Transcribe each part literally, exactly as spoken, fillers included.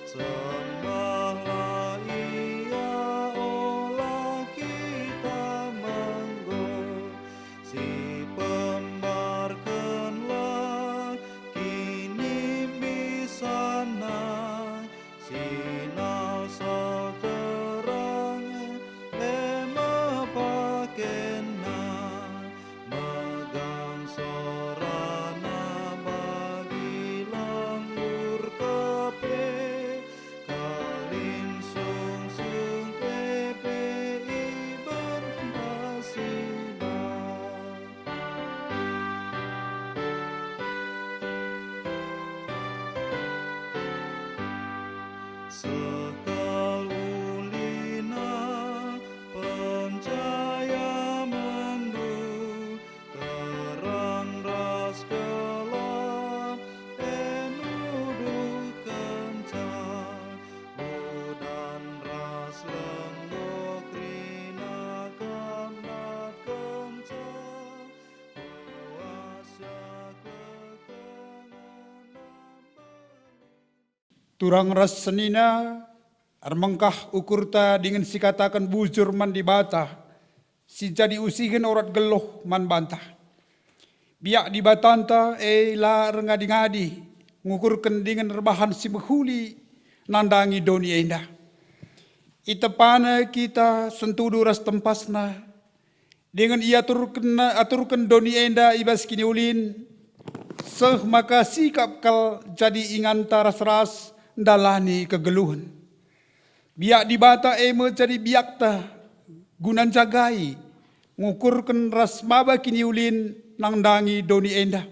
Sembahlah Ia, ola kita menggo, sipembarkenlah kinibisanna, sinalsal terang e me pakenna, megang sorana bagi langgur kepe, kalimsungsung kepe iberntah sidah. Seh kal ulina penjayamenndu, terang ras gelah e nuduhkenca, udan ras lenggo kerina kam natkenca. Turang ras senina, ermengkah ukurta dingen sikataken bujur man Dibata, si jadi usihen orat geluh man banta. Biak Dibatanta e la erngadi-ngadi, ngukurken dingen erbahan si mehuli nandangi doni enda. ItepanaKita sentudu ras tempasNa, dingen iaturken, aturken doni enda i bas kiniulin, seh maka sikap kal jadi inganta ras-ras ndalani kegeluhen. Biak Dibata e me jadi biakta guna njagai, ngukurken ras maba kiniulin nandangi doni enda.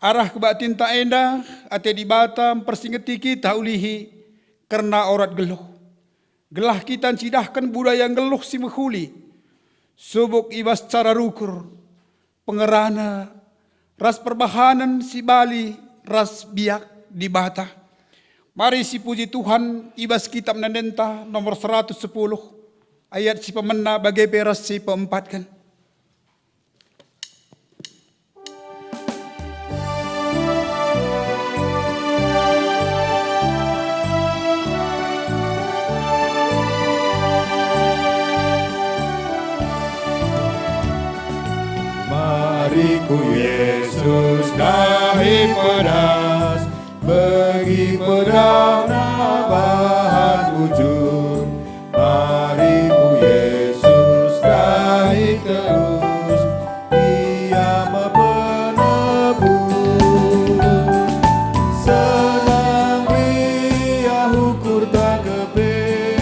Arah kebaktinta enda, ate Dibata mpersingeti kita ulihi kerna orat geluh, gelah kita ncidahken budaya nggeluh si mehuli, subuk i bas cara rukur, pengerana, ras perbahanen si bali ras biak Dibata. Mari sipuji Tuhan i bas Kitap Ende-endenta nomor seratus sepuluh, ayat si pemena bage pe ras si peempatken. Mari ku Yesus dahi pedas, begi pedana bahan bujur. Mari ku Yesus dahi terus, Ia me penebus. Senang meriah ukurta kepe,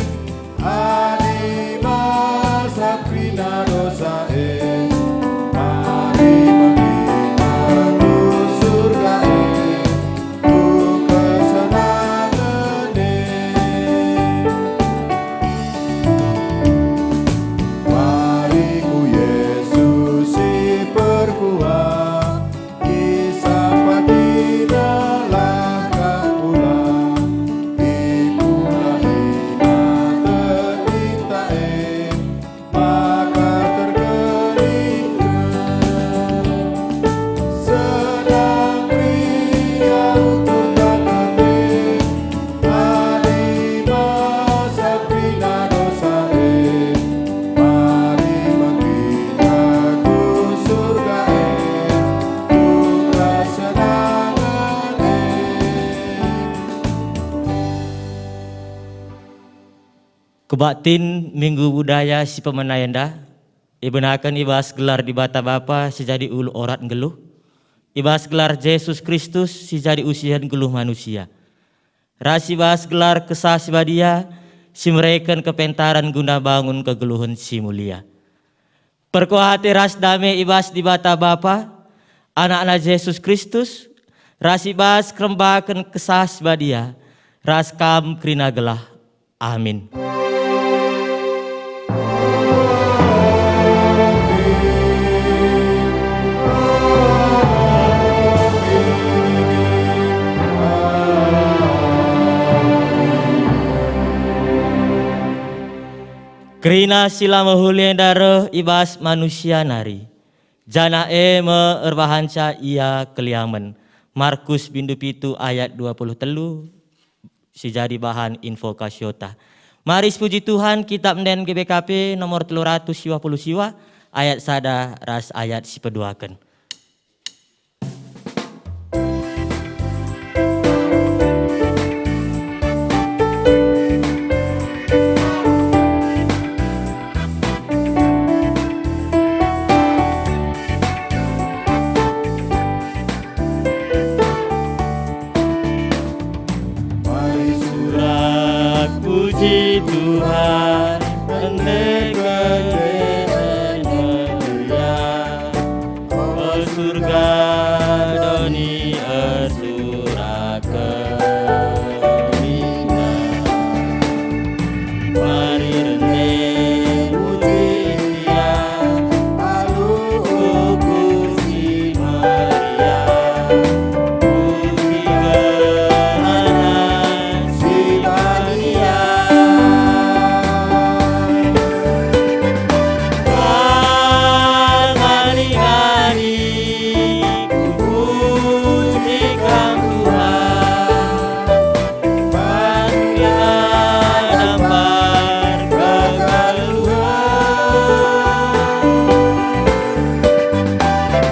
adi masap kerina dosa e. Mari mengina ku Surga e, ku kesenangen e. Mari ku Yesus si perkuah, isapatiNa lah kam pulang, ipulahiNa tercinta e, maka tergeringken. Senang meriah ukurta kepe, adi masap kerina dosa e. Mari mengina ku Surga e, ku kesenangen e. Kebaktin Minggu Budaya si pemena enda ibenaken i bas gelar Dibata Bapa si jadi ulu orat nggeluh, i bas gelar Jesus Kristus si jadi usihen geluh manusia, ras i bas gelar Kesah Si Badia si mereken kepentaren guna bangun kegeluhen si mulia. Perkuah ate ras dame i bas Dibata Bapa, AnakNa Jesus Kristus, ras i bas kerembaken Kesah Si Badia, ras kam kerina gelah. Amin. Kerina si la mehuli enda reh i bas manusia nari, janah e me erbahanca ia keliamen. Markus bindu pitu ayat dua puluh telu, si jadi bahan invokasiota. Mari sipuji Tuhan, Kitab Enden G B K P nomor telu ratus siwah puluh siwah, ayat sada ras ayat si peduaken. Mari surak puji Tuhan, endeken Dibata. O surga, doni ersuraken Ia. Mari rende muji Ia, alu ukur si meriah. Puji kenan si badia. Berkali-kali kupuji Kam, Tuhan, pasti dapat kegeluhen.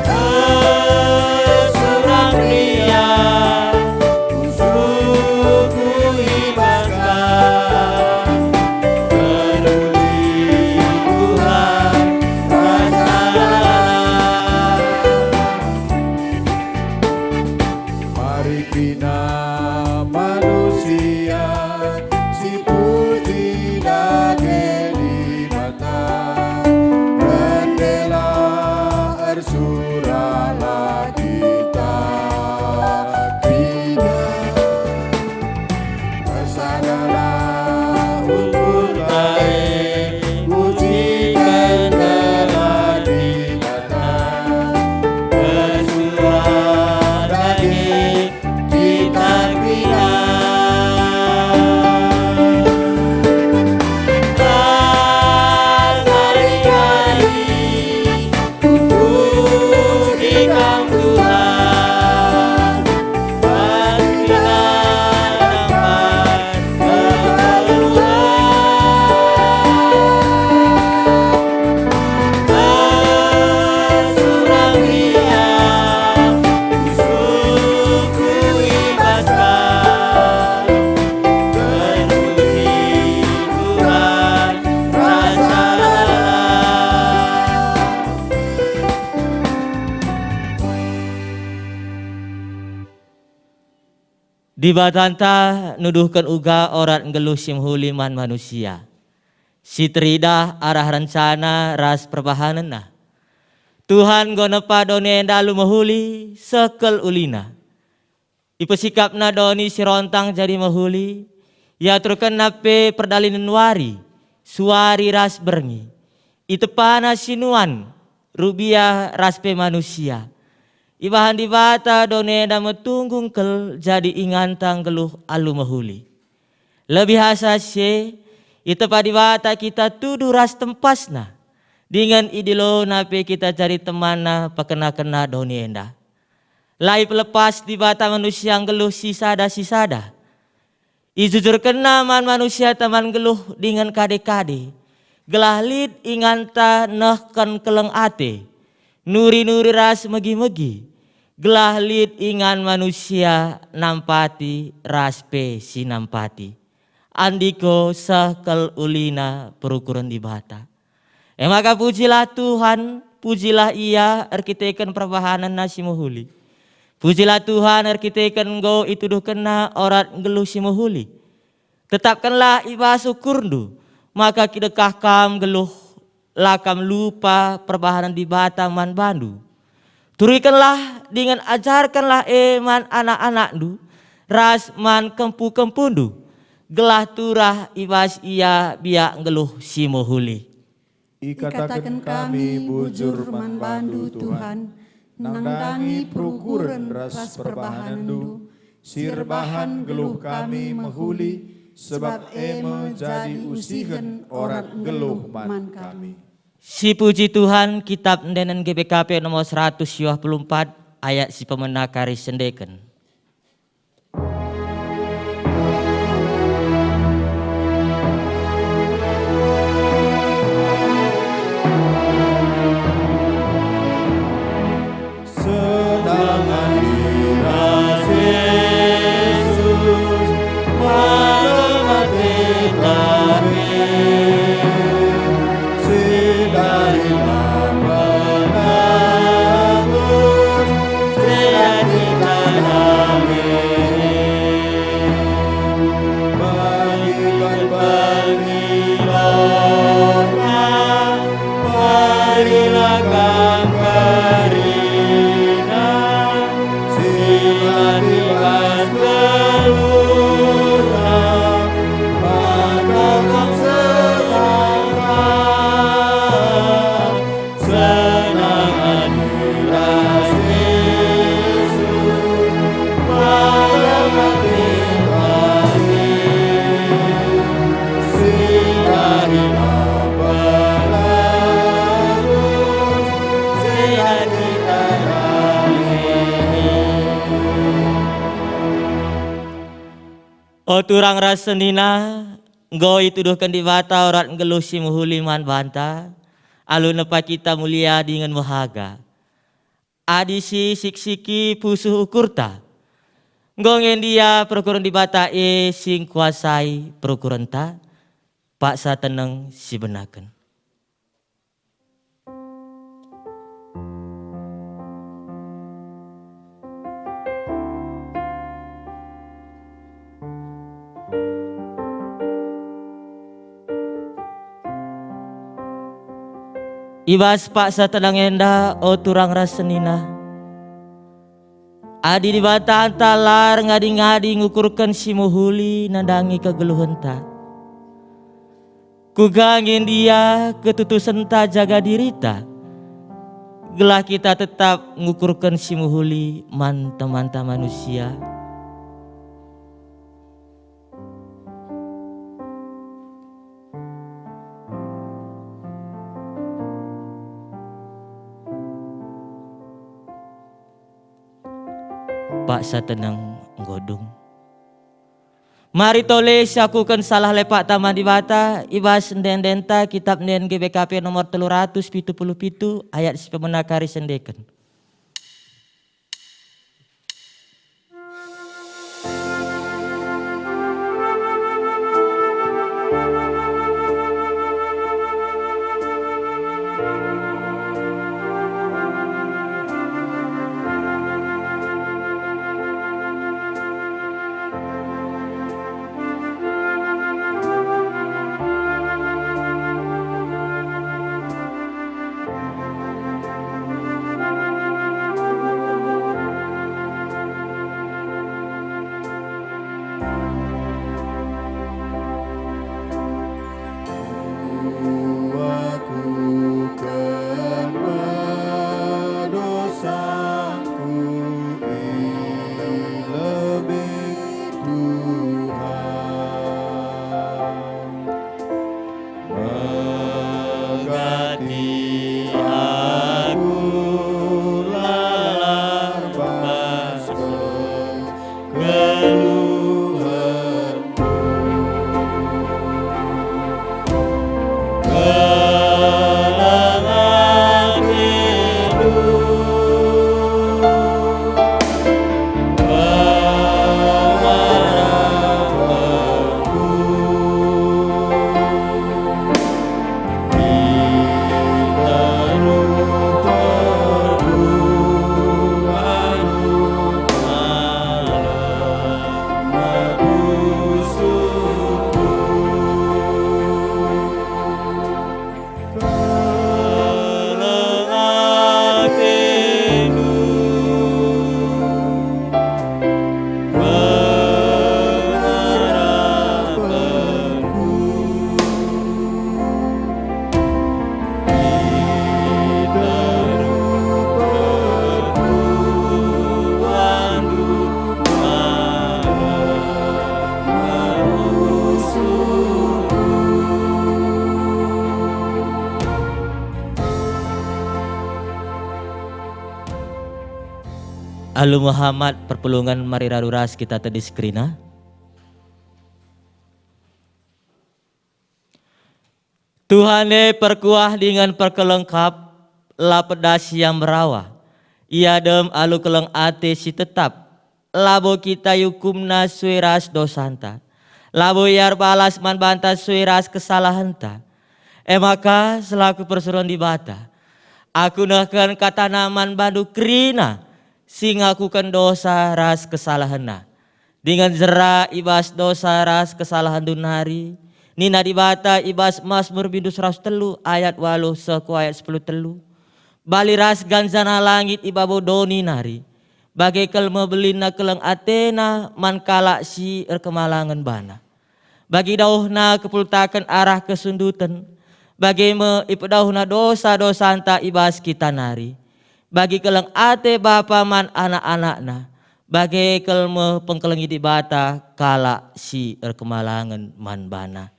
Tersurang riah pusuhku i bas Kam, terpuji Tuhan, rasalah. Mari kerina manusia si puji dage Dibata, rendelah ersurahlah kita kerina. Ersadalah ukur tae, mujiken gelar Dibata. Ersurak dage kita kerina. Berkali-kali kupuji Kam, Tuhan, pasti dapat kegeluhen. Tersurang riah pusuhku i bas Kam, terpuji Tuhan, rasalah. Dibatanta nuduhken uga orat nggeluh si mehuli man manusia, si teridah arah rencana ras perbahanenNa. Tuhan enggo nepa doni enda alu mehuli seh kal ulina. IpesikapNa doni si rontang jadi mehuli, iaturkenNa pe perdalinen wari, suari ras berngi. ItepaNa sinuan, rubiah ras pe manusia. Ibahan Dibata doni enda metunggung kal jadi inganta nggeluh alu mehuli. Lebih asa si e, itepa Dibata kita tuduh ras tempasNa, dingen idiloNa pe kita jadi temanNa pekena-kena doni enda. La ipelepas Dibata manusia nggeluh sisada-sisada. IjujurkenNa man manusia teman nggeluh dingen kade-kade, gelah lit inganta nehken keleng ate, nuri-nuri ras megi-megi, gelah lit ingan manusia nampati ras pe si nampati. Andiko seh kal ulina perukuren Dibata. E maka pujilah Tuhan, pujilah Ia erkiteken perbahanenNa si mehuli. Pujilah Tuhan erkiteken enggo ituduhkenNa orat nggeluh si mehuli. Tetapkenlah i bas ukurndu, maka kidekah kam nggeluh, la kam lupa perbahanen Dibata man bandu. Turikenlah dingen ajarkenlah e man anak-anakndu ras man kempu-kempundu, gelah turah i bas ia biak nggeluh si mehuli. Ikataken kami bujur man bandu, Tuhan, nandangi perukuren ras perbahanenndu, si erbahan nggeluh kami mehuli, sebab e me jadi usihen orat nggeluh man kami. Sipuji Tuhan, Kitab Enden G B K P nomor seratus dua puluh empat, ayat si pemena kari sendeken. O turang ras senina, enggo ituduhken Dibata urat nggeluh si mehuli man banta, alu nepa kita mulia dingen mehaga. Adi si siksiki pusuh ukurta, enggo nge ndia perukuren Dibata e si ngkuasai perukurenta, paksa teneng si benaken. I bas paksa teneng enda, o turang ras senina, adi Dibatanta la erngadi-ngadi ngukurken si mehuli nandangi kegeluhenta, kuga nge ndia ketutusenta jaga dirita, gelah kita tetap ngukurken si mehuli man temanta manusia? Paksa teneng enggo dung. Mari tole siakuken salah lepakta man Dibata i bas ende-endenta Kitap Enden G B K P nomor telu ratus pitu puluh pitu ayat si pemena kari sendeken. Kuakuken me dosaku i lebe Tuhan. Megati aku lalap bas kegeluhenku. Keleng atendu. Keleng atendu, pengarapenku, iteru perbuandu, malem musuhku. Alu Muhammad perpulungen mari radu ras kita tedis kerina. Tuhan e perkuah dingen perkelengkap, la pedas ia merawa. Ia dem alu keleng ate si tetap. Labo kita iukumna sue ras dosanta. Labo ia erbalas man banta sue ras kesalahenta. E maka, selaku persuruhen Dibata, aku nehken katana man bandu kerina si ngakuken dosa ras kesalahenna, dingen jera i bas dosa ras kesalahenndu nari. Nina Dibata i bas Masmur bindu seratus telu ayat waluh seh ku ayat sepuluh telu, bali ras ganjana langit i babo doni nari, bage kal me belinna keleng atena man kalak si erkemalangen bana. Bagi dauhna kepultaken arah kesunduten, bage me ipedauhna dosa-dosanta i bas kita nari. Bagi keleng ate bapa man anak-anakna, bage kal me pengkelengi Dibata kalak si erkemalangen man bana.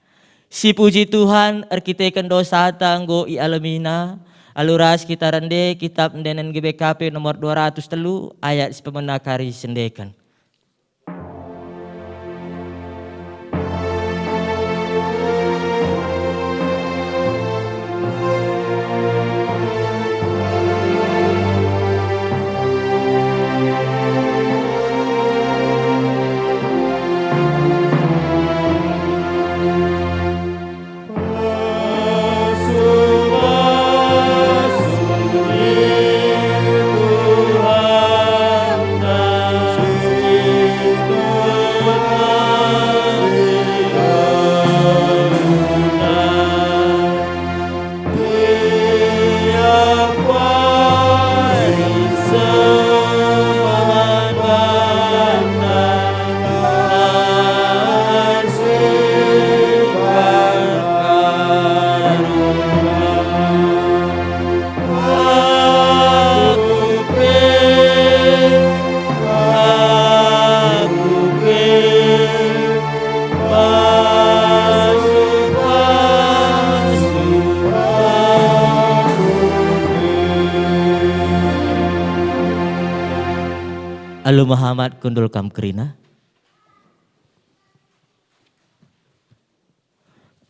Sipuji Tuhan, erkiteken dosata enggo ialemiNa, alu ras kita rende Kitap Ende-enden G B K P nomor dua ratus telu ayat si pemena kari sendeken. Alu Muhammad, kundul kam kerina.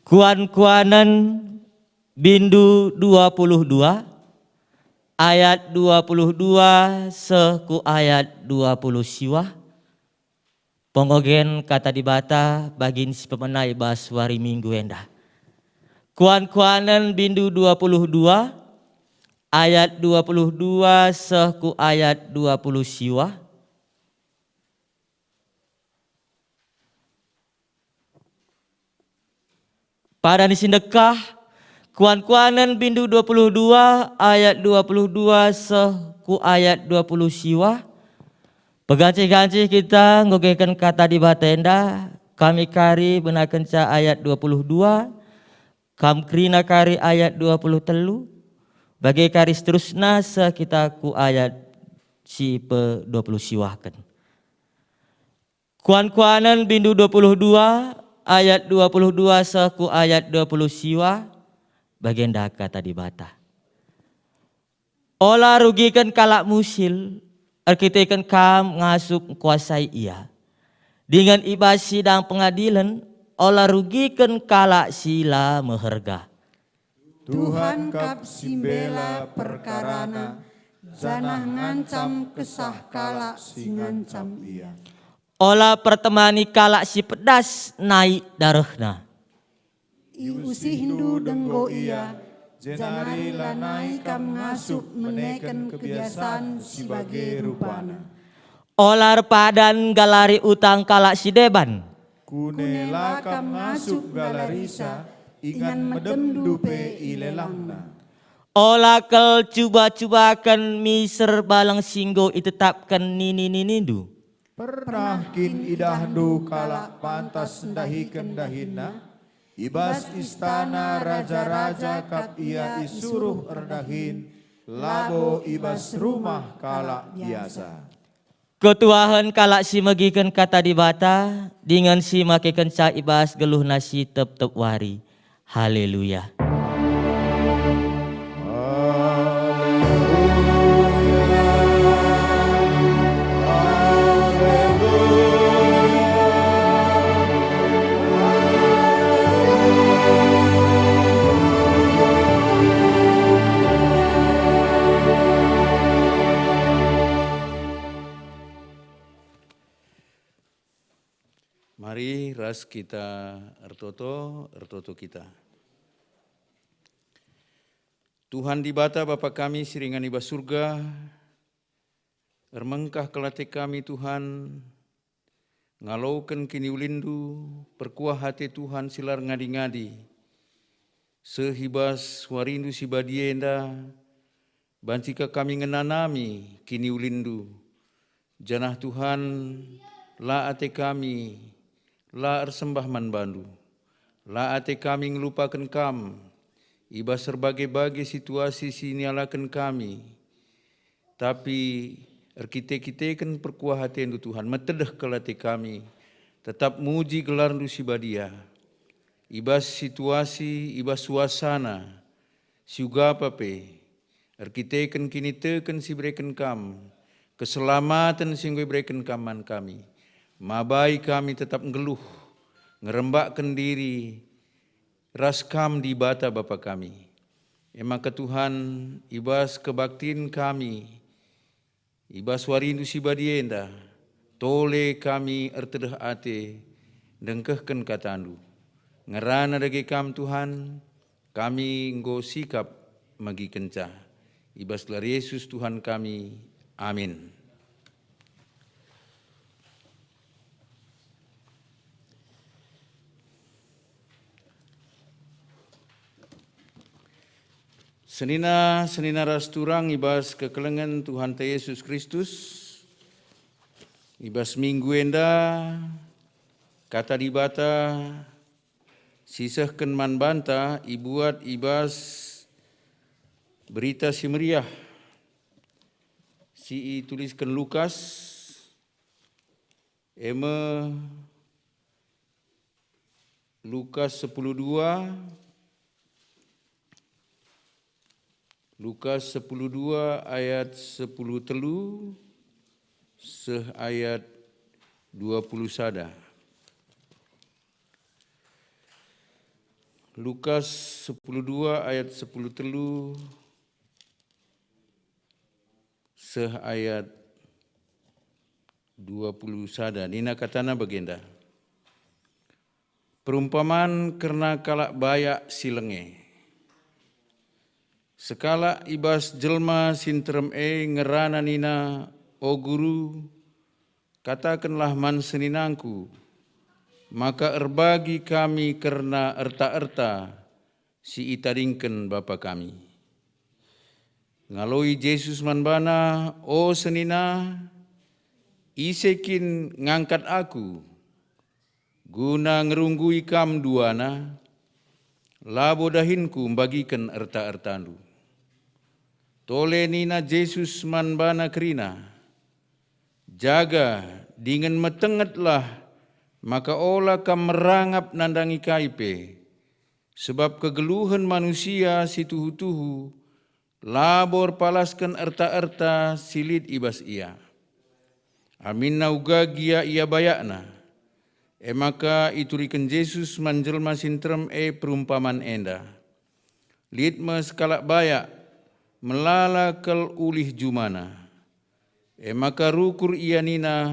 Kuan-kuanen bindu dua puluh dua, ayat dua puluh dua seh ku ayat dua puluh siwah. Pengogen Kata Dibata bagin si pemena i bas wari Minggu enda. Kuan-kuanen bindu dua puluh dua, ayat dua puluh dua seh ku ayat dua puluh siwah. Pada ni si ndekah, kuan-kuanen bindu dua puluh dua ayat dua puluh dua seh ku ayat dua puluh siwah. Pegancih-gancih kita nggogeken Kata Dibata enda, kami kari benakenca ayat dua puluh dua, kam kerina kari ayat dua puluh telu, bage kari seterusna seh kita ku ayat si pe dua puluh siwahken. Kuan-kuanen bindu dua puluh dua ayat dua puluh dua seh ku ayat dua puluh siwah, bagenda Kata Dibata. Ola rugiken kalak musil, erkiteken kam ngasup ngkuasai ia. Dingen i bas sidang pengadilen, ola rugiken kalak si la meherga. Tuhan kap si mbela perkarana, janah ngancam kesah kalak si ngancam ia. Ola pertemani kalak si pedas nai darehna. Iusihndu denggo ia, jenari lanai kam ngasup meneken kebiasan si bage rupana. Ola erpadan nggalari utang kalak si deban. Kune la kam ngasup nggalarisa, ingan medemndu pe ilelangna. Ola kal cuba-cubaken miser baleng si enggo itetapken nini-ninindu. Pernah kin idahndu kalak pantas ndahiken dahinna? I bas istana raja-raja kap ia isuruh erdahin, labo i bas rumah kalak biasa. Ketuahen kalak si megiken Kata Dibata, dingen si makekenca i bas geluhna si tep-tep wari. Haleluya! Mari ras kita ertoto, ertoto kita. Tuhan Dibata, Bapa kami si ringan i bas Surga, ermengkah kal ate kami, Tuhan, ngaloken kiniulinNdu, perkuah ate Tuhan si la erngadi-ngadi, seh i bas warindu si badia enda, banci ka kami ngenanami kiniulinNdu. Janah Tuhan, la ate kami la ersembah man bandu. La ate kami ngelupaken Kam i bas erbage-bage situasi si nialaken kami. Tapi erkite-kiteken perkuah ateNdu, Tuhan, metedeh kal ate kami, tetap muji gelarNdu si badia. I bas situasi, i bas suasana, si ugapa pe, erkiteken kiniteken si ibereken Kam, keselamaten si enggo ibereken Kam man kami, mabai kami tetap nggeluh, ngerembakken diri ras Kam Dibata Bapa kami. E maka Tuhan, i bas kebaktin kami, i bas warindu si badia enda, tole kami ertedeh ate ndengkehken kataNdu. Ngerana dage Kam, Tuhan, kami enggo sikap megikenca. I bas gelar Yesus Tuhan kami. Amin. Senina, senina ras turang i bas kekelengen Tuhanta Yesus Kristus, i bas minggu enda Kata Dibata si isehken man banta ibuat i bas Berita Si Meriah si itulisken Lukas, e me Lukas sepuluh dua, Lukas sepuluh dua ayat sepuluh telu, seh ayat dua puluh sada. Lukas sepuluh dua ayat sepuluh telu seh ayat dua puluh sada. Nina katana bagenda. Perumpaman kerna kalak bayak si lenge. Sekalak i bas jelma si nterem e ngerana nina, "O Guru, katakenlah man seninangku, maka erbagi kami kerna erta-erta si itadingken bapa kami." Ngaloi Jesus man bana, "O senina, ise kin ngangkat aku?" Guna ngerunggui kam duana, labo dahinku mbagiken erta-ertandu. Tole nina Jesus man bana kerina, "Jaga, dingen metengetlah, maka ola kam merangap nandangi kai pe, sebab kegeluhen manusia si tuhu-tuhu labo erpalasken erta-erta si lit i bas ia. Aminna uga gia ia bayakna." E maka ituriken Jesus man jelma si nterem e perumpaman enda. Lit me sekalak bayak, melala kal ulih jumana. E maka rukur ia nina,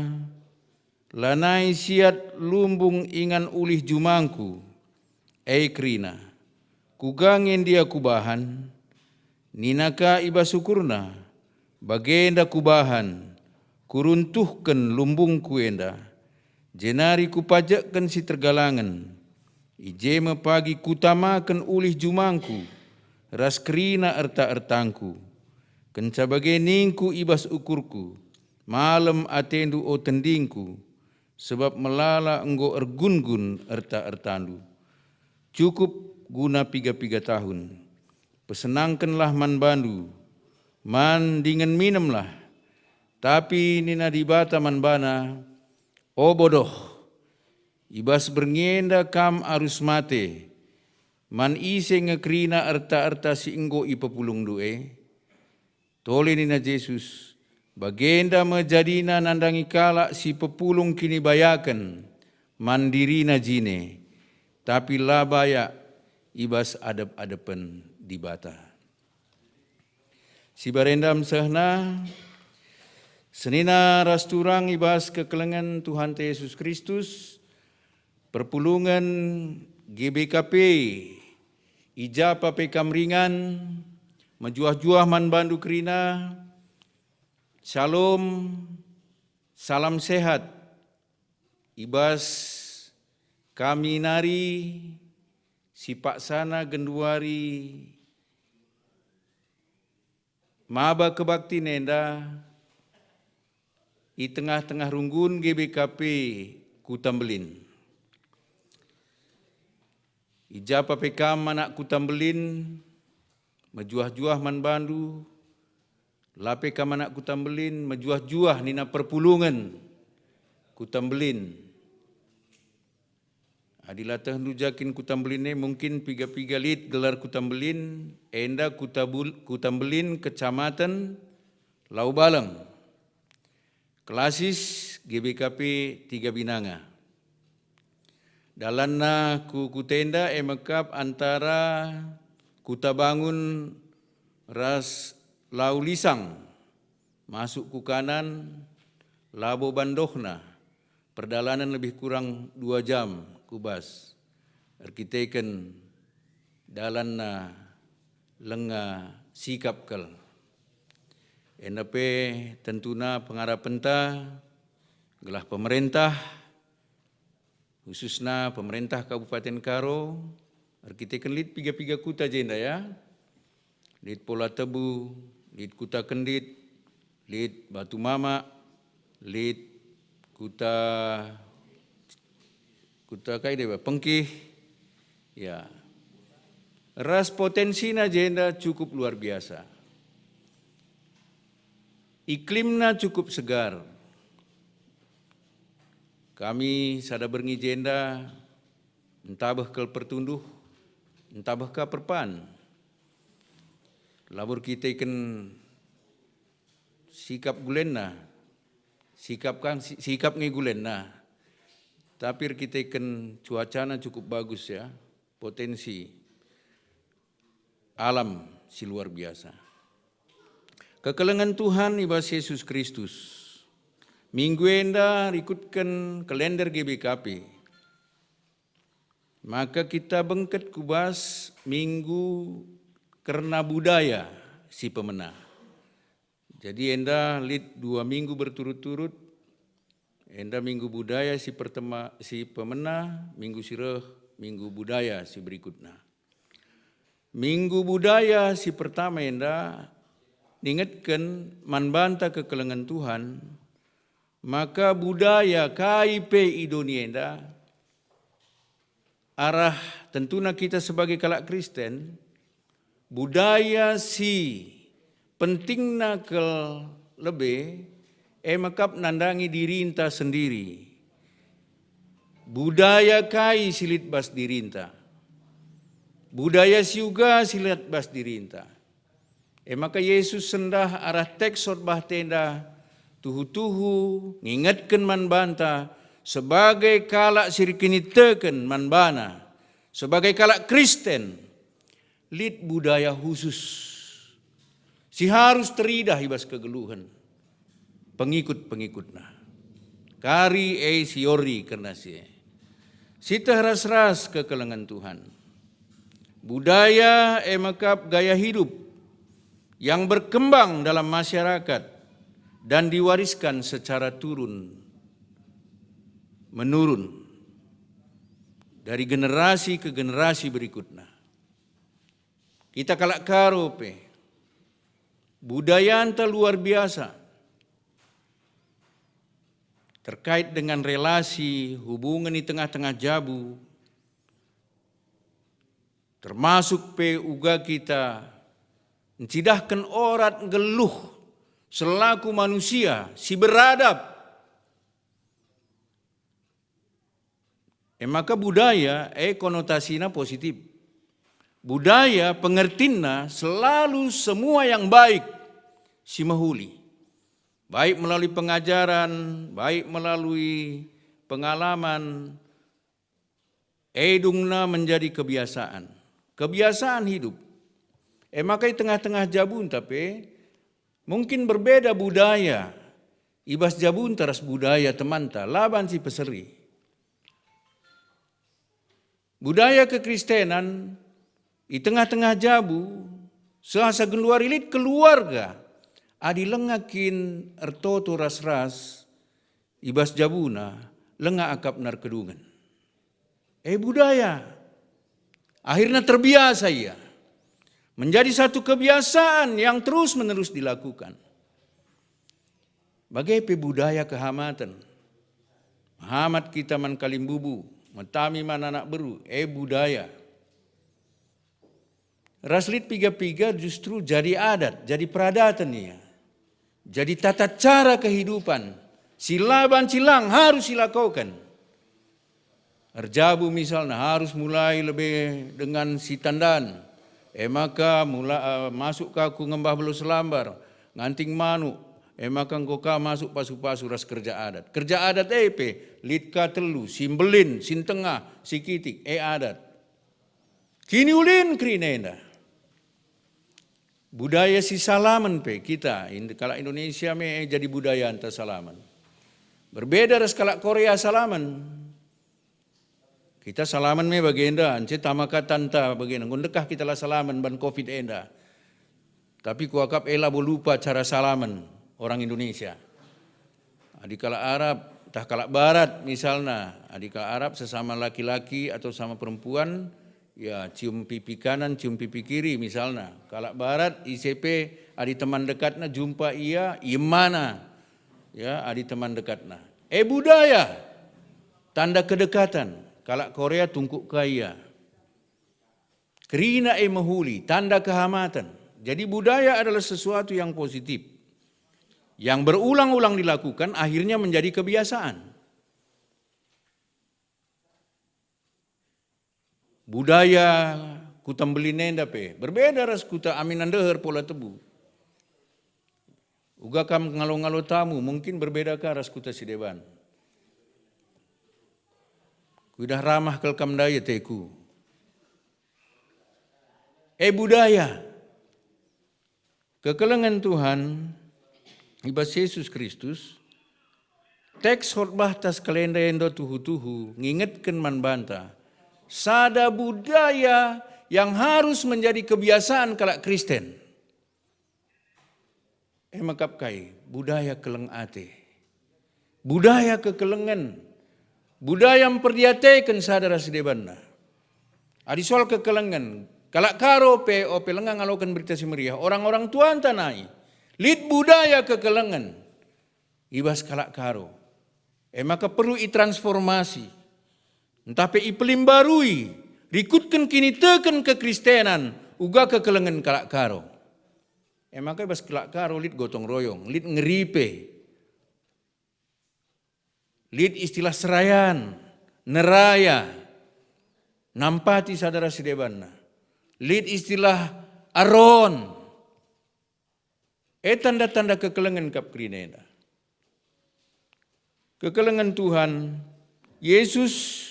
"Lanai siat lumbung ingan ulih jumangku." E kerina, "Kuga nge ndia kubahan?" Nina ka i bas ukurna, "Bagenda kubahan, kuruntuhken lumbungku enda, jenari kupajekken si tergalangen. I je me pagi kutamaken ulih jumangku ras kerina erta-ertangku." Kenca bage ningku i bas ukurku, "Malem atendu, o tendingku, sebab melala enggo ergun-gun erta-ertandu. Cukup guna piga-piga tahun. Pesenangkenlah man bandu, man dingen minemlah." Tapi nina Dibata man bana, "O bodoh, i bas berngi enda kam arus mate. Man ise nge kerina erta-erta si enggo ipepulungndu e?" Tole nina Jesus, "Bagenda me jadina nandangi kalak si pepulung kinibayaken man dirina jine, tapi la bayak i bas adep-adepen Dibata." Si barenda mesehna, senina ras turang i bas kekelengen Tuhanta Jesus Kristus, perpulungen G B K P, i ja pe kam ringan, mejuah-juah man bandu kerina. Shalom, salam sehat. I bas kami nari si paksana genduari maba kebaktin enda i tengah-tengah runggun G B K P Kuta Mbelin. I ja pe kam anak Kuta Mbelin, mejuah-juah man bandu, la pe kam anak Kuta Mbelin, mejuah-juah nina perpulungen Kuta Mbelin. Adi la tehndu ja kin Kuta Mbelin e, mungkin piga-piga lit gelar Kuta Mbelin, enda Kuta Bul-, Kuta Mbelin, Kecamatan Laubaleng, klasis G B K P Tiga Binanga. Dalanna ku kuta enda e mekap antara Kuta Bangun ras Lau Lisang, masuk ku kanan, labo bandohna, perdalanen lebih kurang dua jam ku bas, erkiteken dalanna lenga sikap kal. Enda pe tentuna pengarapenta gelah pemerintah, khususna pemerintah Kabupaten Karo, erkiteken lit piga-piga kuta jenda, ya. Lit Pola Tebu, lit Kuta Kendit, lit Batu Mamak, lit Kuta, Kuta kai deba, Pengkih, ya. Ras potensina jenda cukup luar biasa. Iklimna cukup segar. Kami sada berngi jenda ntabeh kal pertunduh, ntabeh ka perpan. Labo erkiteken sikap gulenna, Sikap kan, si-, sikap nge gulenna. Tapi erkiteken cuacana cukup bagus ya, potensi alam si luar biasa. Kekelengen Tuhan i bas Yesus Kristus. Minggu enda rikutken kalender G B K P. Maka kita bengket ku bas minggu kerna budaya si pemena. Jadi enda lit dua minggu berturut-turut, enda minggu budaya si pertema, si pemena, minggu si reh, minggu budaya si berikutna. Minggu budaya si pertama enda ningetken man banta kekelengen Tuhan, maka budaya kai pe i doni enda, arah tentuna kita sebagai kalak Kristen, budaya si pentingna kal lebe, e mekap nandangi dirinta sendiri. Budaya kai si lit bas dirinta? Budaya si uga si lit bas dirinta? E maka Yesus sendah arah teks khotbah enda tuhu-tuhu ngingetken man banta sebagai kalak si erkiniteken man bana, sebagai kalak Kristen, lit budaya khusus si harus teridah i bas kegeluhen pengikut-pengikutna. Kari e si ori kerna si e. Sieteh ras-ras kekelengen Tuhan. Budaya e mekap gaya hidup yang berkembang dalam masyarakat dan diwariskan secara turun menurun dari generasi ke generasi berikutna. Kita kalak Karo pe, budayanta luar biasa terkait dengan relasi hubungen i tengah-tengah jabu, termasuk pe uga kita ncidahken orat nggeluh selaku manusia si beradab. E maka budaya e konotasina positif. Budaya pengertinna selalu semua yang baik si mehuli, baik melalui pengajaran, baik melalui pengalaman, e dungna menjadi kebiasaan. Kebiasaan hidup. E maka i tengah-tengah jabunta pe mungkin berbeda budaya i bas jabunta ras budaya temanta, la banci peseri. Budaya kekristenan i tengah-tengah jabu, seh asa genduari lit keluarga, adi langa kin ertoto ras-ras i bas jabuna, langa akapna erkedungen. E budaya. Akhirna terbiasa ia. Menjadi satu kebiasaan yang terus-menerus dilakukan. Bage pe budaya kehamaten. Mehamat kita man kalimbubu, metami man anak beru, e budaya. Ras lit piga-piga justru jadi adat, jadi peradaten ia. Jadi tata cara kehidupan, si la banci lang harus ilakoken. Erjabu misalna harus mulai lebe dengan si tandan, e maka mula, eh, masuk ka ku ngembah belo selambar, nganting manuk, e maka enggo ka masuk pasu-pasu ras kerja adat. Kerja adat e pe lit ka telu, si mbelin, si ntengah, si kitik, e adat. Kiniulin kerina enda. Budaya si salamen pe kita, Ind-, kalak Indonesia me jadi budayanta salamen. Berbeda ras kalak Korea salamen. Kita salamen me bagenda, ence tama ka tanta bagenda. Enggo ndekah kita la salamen ban covid enda. Tapi kuakap e labo lupa cara salamen orang Indonesia. Adi kalak Arab, tah kalak Barat misalna, adi kalak Arab sesama laki-laki atau sama perempuan, ya cium pipi kanan, cium pipi kiri misalna. Kalak Barat ise pe adi teman dekatna jumpa ia, iemana. Ya, adi teman dekatna. E budaya, tanda kedekatan. Kalak Korea tungkuk ka ia. Kerina e mehuli, tanda kehamaten. Jadi budaya adalah sesuatu yang positif. Yang berulang-ulang dilakukan akhirnya menjadi kebiasaan. Budaya Kuta Mbelin enda pe berbeda ras Kuta Aminan Deher Pola Tebu. Uga kam ngalo-ngalo tamu, mungkin berbeda ka ras kuta si deban. Kuidah ramah kal kam ndai ateku. E budaya. Kekelengen Tuhan i bas Jesus Kristus, teks khotbah ta sekalenda enda tuhu-tuhu ngingetken man banta sada budaya yang harus menjadi kebiasaan kalak Kristen. E mekap kai? Budaya keleng ate. Budaya kekelengen. Budaya mperdiateken sada ras debanna. Adi soal kekelengen, kalak Karo pe ope langa ngaloken Berita Si Meriah, orang-orang tuanta nai. Lit budaya kekelengen i bas kalak Karo. E maka perlu itransformasi, ntah pe ipelimbarui, rikutken kiniteken kekristenan, uga kekelengen kalak Karo. E maka i bas kalak Karo lit gotong royong, lit ngeripe, lit istilah serayan, neraya, nampati sada ras si debanna, lit istilah aron. E tanda-tanda kekelengen kap kerina enda. Kekelengen Tuhan, Yesus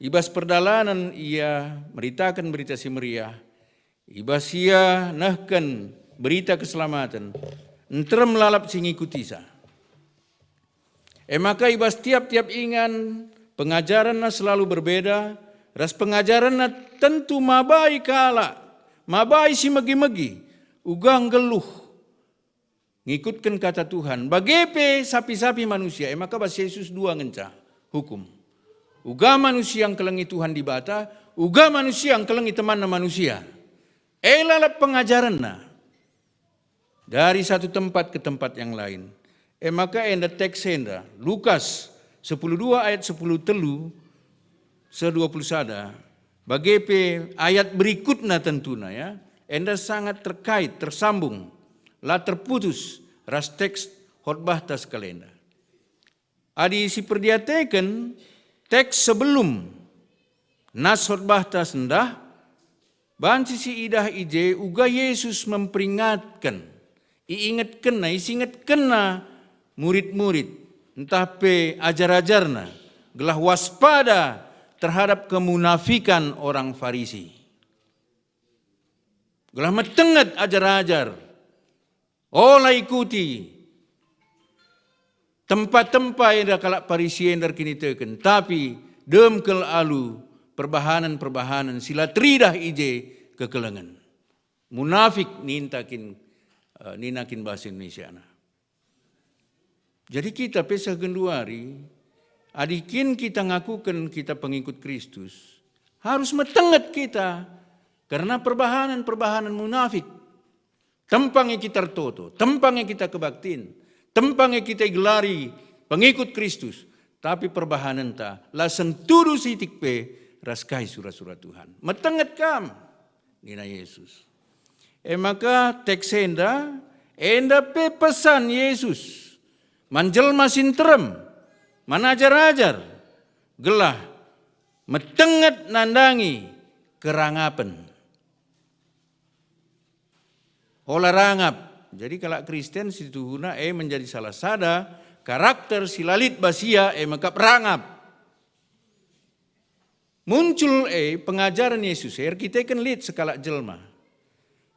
i bas perdalanen Ia meritaken Berita Si Meriah, i bas Ia nehken berita keselamaten, nterem lalap si ngikutisa. E maka i bas tiap-tiap ingan pengajarenna selalu berbeda, ras pengajarenna tentu mabai kalak, mabai si megi-megi, uga nggeluh ngikutken kata Tuhan, bage pe sapi-sapi manusia, e maka bas Yesus dua ngenca hukum. Uga manusia ngkelengi Tuhan Dibata, uga manusia ngkelengi temanna manusia. E lalap pengajarenna dari satu tempat ke tempat yang lain. E maka enda teks enda, Lukas sepuluh dua ayat sepuluh telu seh dua puluh sada, bage pe ayat berikutna tentuna, ya. Enda sangat terkait, tersambung, la terputus ras teks khotbah ta sekalenda. Adi siperdiateken teks sebelum nas khotbah ta sendah, banci siidah i je uga Yesus memperingatken, iingetkenna, isingetkenna murid-murid, ntah pe ajar-ajarna, gelah waspada terhadap kemunafikan orang Farisi. Gelah metenget ajar-ajar, ola ikuti tempa-tempa enda kalak Parisi enda erkiniteken, tapi dem kal alu perbahanen-perbahanen si la teridah i je kekelengen. Munafik ninta kin, eh, nina kin bahasa Indonesiana. Jadi kita pe seh genduari, adi kin kita ngakuken kita pengikut Kristus, harus metenget kita kerna perbahanen-perbahanen munafik. Tempa nge kita ertoto, tempa nge kita kebaktin, tempa nge kita igelari pengikut Kristus, tapi perbahanenta la sentudu sitik pe ras kai sura-sura Tuhan. Metenget kam, nina Yesus. E maka teks enda, enda pe pesan Yesus man jelma si nterem, man ajar-ajar, gelah metenget nandangi kerangapen. Ola rangap. Jadi kalak Kristen situhuna e menjadi salah sada karakter si la lit bas ia, e mekap rangap. Muncul e pengajaren Yesus e erkiteken lit sekalak jelma.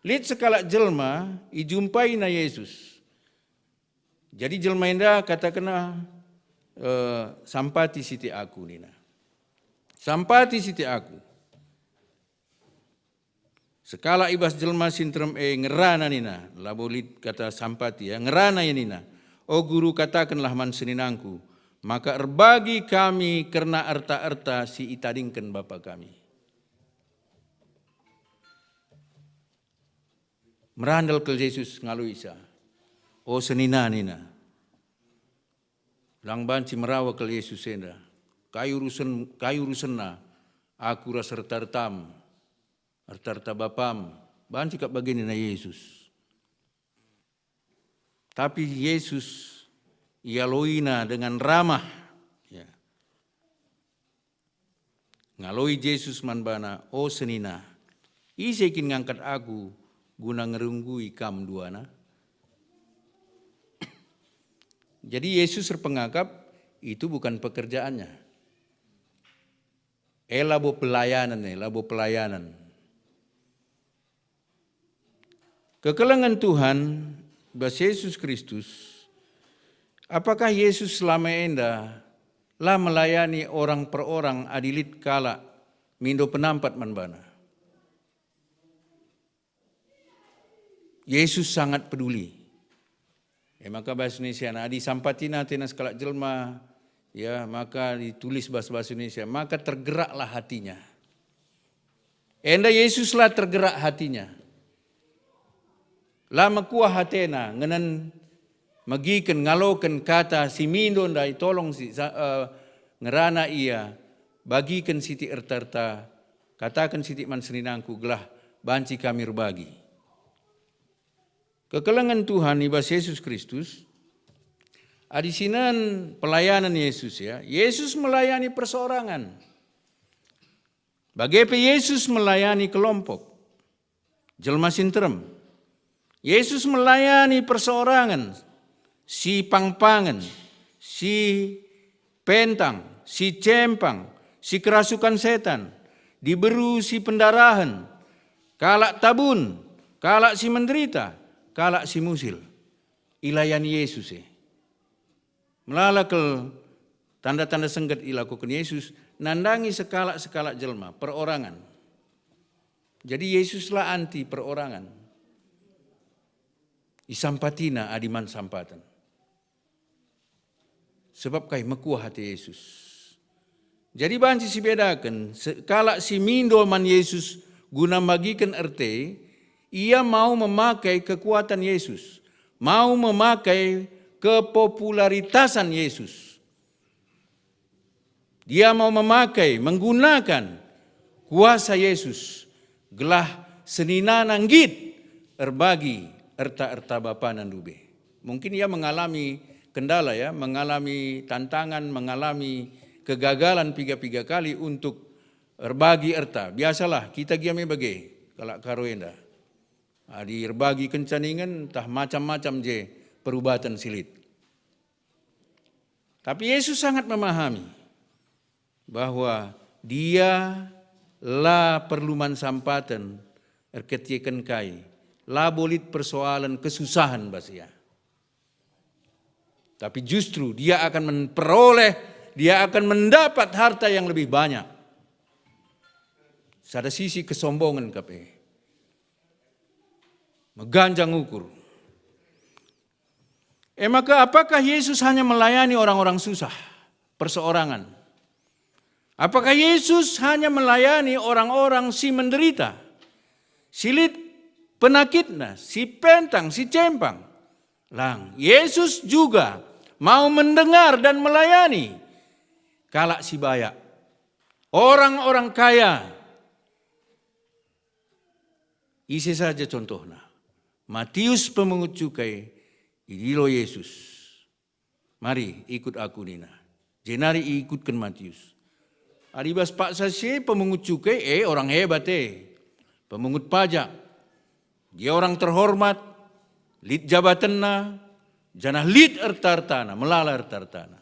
Lit sekalak jelma ijumpaina Yesus. Jadi jelma enda katakenna, eh, "Sampati sitik aku," nina. "Sampati sitik aku." Sekalak i bas jelma si nterem e ngerana nina, labo lit kata sampati, ya, ngerana ia nina, "O Guru, katakenlah man seninangku, maka erbagi kami kerna erta-erta si itadingken bapa kami." Merandal kal Jesus ngaluisa. "O senina," nina. Lang banci merawa kal Jesus enda. "Kai urusen, kai urusenna aku ras erta-ertam, erta-erta bapam?" Banci kap bage nina Jesus. Tapi Jesus ialoina dengan ramah. Ya. Ngaloi Jesus man bana, "O senina, ise kin ngangkat aku guna ngerunggui kam duana?" Jadi Yesus erpengakap, itu bukan pekerjaannya. Eh, labo pelayanan, eh, labo pelayanan. Kekelengen Tuhan, bas Yesus Kristus, apakah Yesus selama enda la melayani orang per orang adi lit kalak mindo penampat man bana? Yesus sangat peduli. E maka bahasa Indonesia, nah, adi sampatina atena sekalak jelma, ya, maka ditulis bahasa, bahasa Indonesia, maka tergeraklah hatinya. Enda Yesus la tergerak hatinya. La mekuah atena ngenen megiken ngaloken kata si mindo ndai, tolong si sa-, eh, ngerana ia, bagiken sitik erta-erta, kataken sitik man seninangku gelah banci kami erbagi. Kekelengen Tuhan i bas Yesus Kristus, adi sinen pelayanan Yesus, ya, Yesus melayani perseorangan. Bage pe Yesus melayani kelompok, jelma si nterem. Yesus melayani perseorangan, si pangpangen, si pentang, si cempang, si kerasukan setan, diberu si pendarahen, kalak tabun, kalak si menderita, kalak si musil. Ilayani Yesus e. Melala kal tanda-tanda sengget ilakoken Yesus, nandangi sekalak-sekalak jelma, perorangan. Jadi Yesus la anti perorangan. Isampatina adi man sampaten. Sebab kai? Mekuah ate Yesus. Jadi banci sibedaken, se-, kalak si mindo man Yesus guna mbagiken erte, ia mau memakai kekuatan Yesus, mau memakai kepopularitasan Yesus. Dia mau memakai, menggunakan kuasa Yesus gelah seninana nggit erbagi erta-erta bapana ndube. Mungkin ia mengalami kendala, ya, mengalami tantangan, mengalami kegagalan piga-piga kali untuk erbagi erta. Biasalah, kita gia me bage, kalak Karo enda. Adi erbagi kenca ningen, ntah macam-macam je perubaten si lit. Tapi Yesus sangat memahami bahwa Dia la perlu man sampaten erkiteken kai, labo lit persoalen kesusahen bas Ia. Tapi justru Dia akan memperoleh, Dia akan mendapat harta yang lebih banyak. Sada sisi kesombongen kap e. Meganjang ukur. E maka, apakah Yesus hanya melayani orang-orang susah, perseorangan? Apakah Yesus hanya melayani orang-orang si menderita, si lit penakitna, si pentang, si cempang? Lang, Yesus juga mau mendengar dan melayani kalak si bayak, orang-orang kaya. Ise saja contohna. Matius pemungut cukai idilo Yesus. "Mari, ikut Aku," nina. Jenari iikutken Matius. Adi bas paksa si e pemungut cukai, e, orang hebat e. Pemungut pajak. Dia orang terhormat, lit jabatenna, janah lit erta-ertana, melala erta-ertana.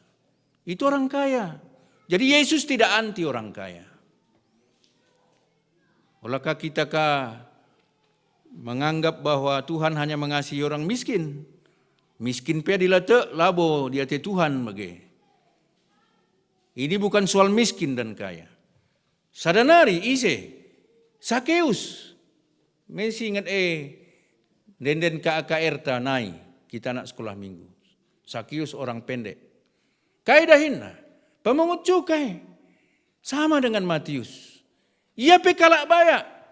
Itu orang kaya. Jadi Yesus tidak anti orang kaya. Olakah kita ka menganggap bahwa Tuhan hanya mengasihi orang miskin? Miskin pe adi la tek, labo di ate Tuhan bage. Ini bukan soal miskin dan kaya. Sada nari ise? Sakeus. Me si inget e, ende-enden K A K R ta nai, kita anak sekolah minggu. Sakeus orang pendek. Kai dahinna? Pemungut cukai. Sama dengan Matius. Ia pe kalak bayak.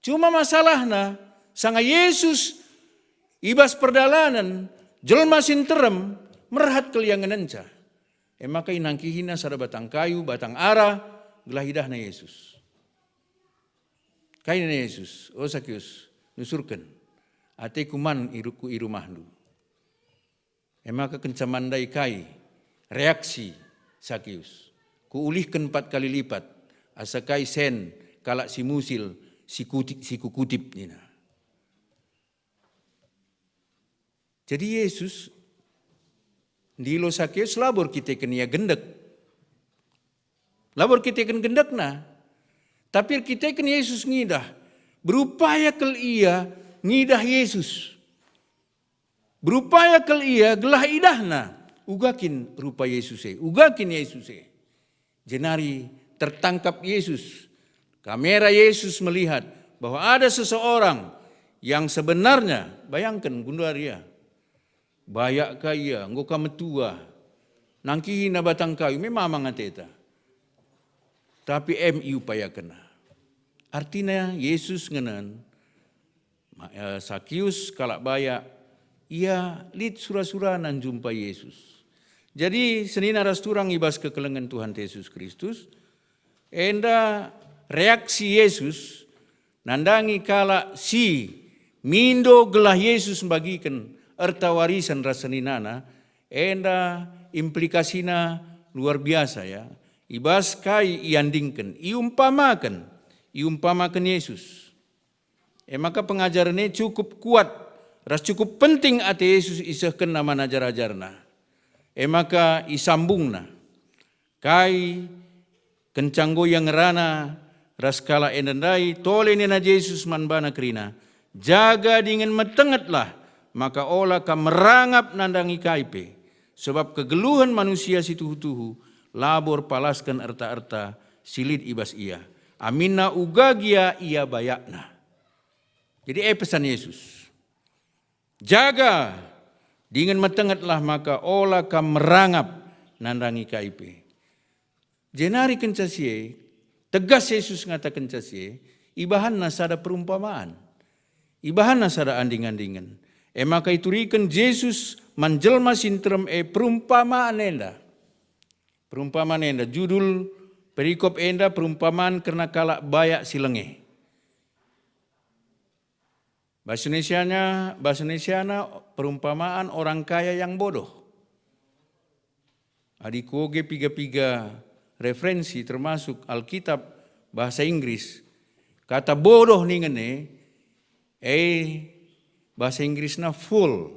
Cuma masalahna, sanga Yesus i bas perdalanen, jelma si nterem merhat kal ia ngenenca. E maka inangkihina sada batang kayu, batang ara, gelah idahna Yesus. Kai nina Yesus? "O Sakeus, nusurken, ateku man i ru-, ku i rumahndu." E maka kenca man ndai kai reaksi Sakeus? "Kuulihken empat kali lipat, asa kai sen kalak si musil si kuti-, si kukutip," nina. Jadi Yesus Ndilo Sakeus labo erkiteken ia gendek. Labo erkiteken gendekna. Tapi erkiteken Yesus ngidah. Berupaya kal ia ngidah Yesus. Berupaya kal ia gelah idahna. Uga kin rupa Yesus e. Uga kin Yesus e. Jenari tertangkap Yesus. Kamera Yesus melihat bahwa ada seseorang yang sebenarnya, bayangken, gundari ia. Bayak ka ia, enggo ka metua. Nangkihina batang kayu, memamang ateta. Tapi em iupayakenna. Artina Yesus ngenen, ma-, eh, Sakius kalak bayak, ia lit sura-surana njumpai Yesus. Jadi senina ras turang i bas kekelengen Tuhan Yesus Kristus, enda reaksi Yesus nandangi kalak si mindo gelah Yesus mbagiken erta warisan ras seninana, enda implikasina luar biasa, ya. I bas kai iandingken, iumpamaken, iumpamaken Yesus. E maka pengajaren e cukup kuat ras cukup penting ate Yesus isehkenna man ajar-ajarNa. E maka isambungNa, kai kenca enggo ia ngerana ras kalak enda ndai, tole nina Jesus man bana kerina, "Jaga dingen metengetlah, maka ola kam merangap nandangi kai pe. Sebab kegeluhen manusia si tuhu-tuhu labo erpalasken erta-erta si lit i bas ia, aminna uga gia ia bayakna." Jadi e pesan Yesus, "Jaga dingen metengetlah maka ola kam merangap nandangi kai pe." Jenari kenca si e, tegas Jesus ngatakenca si e, ibahanna sada perumpamaan. Ibahanna sada anding-andingen. E maka ituriken Jesus man jelma si nterem e perumpamaan enda. Perumpamaan enda, judul perikop enda perumpamaan kerna kalak bayak si lenge. Bahasa Indonesianya, bahasa Indonesiana perumpamaan orang kaya yang bodoh. Adi kuoge piga-piga referensi, termasuk Alkitab bahasa Inggris, kata bodoh ningen e, eh, bahasa Inggrisna fool.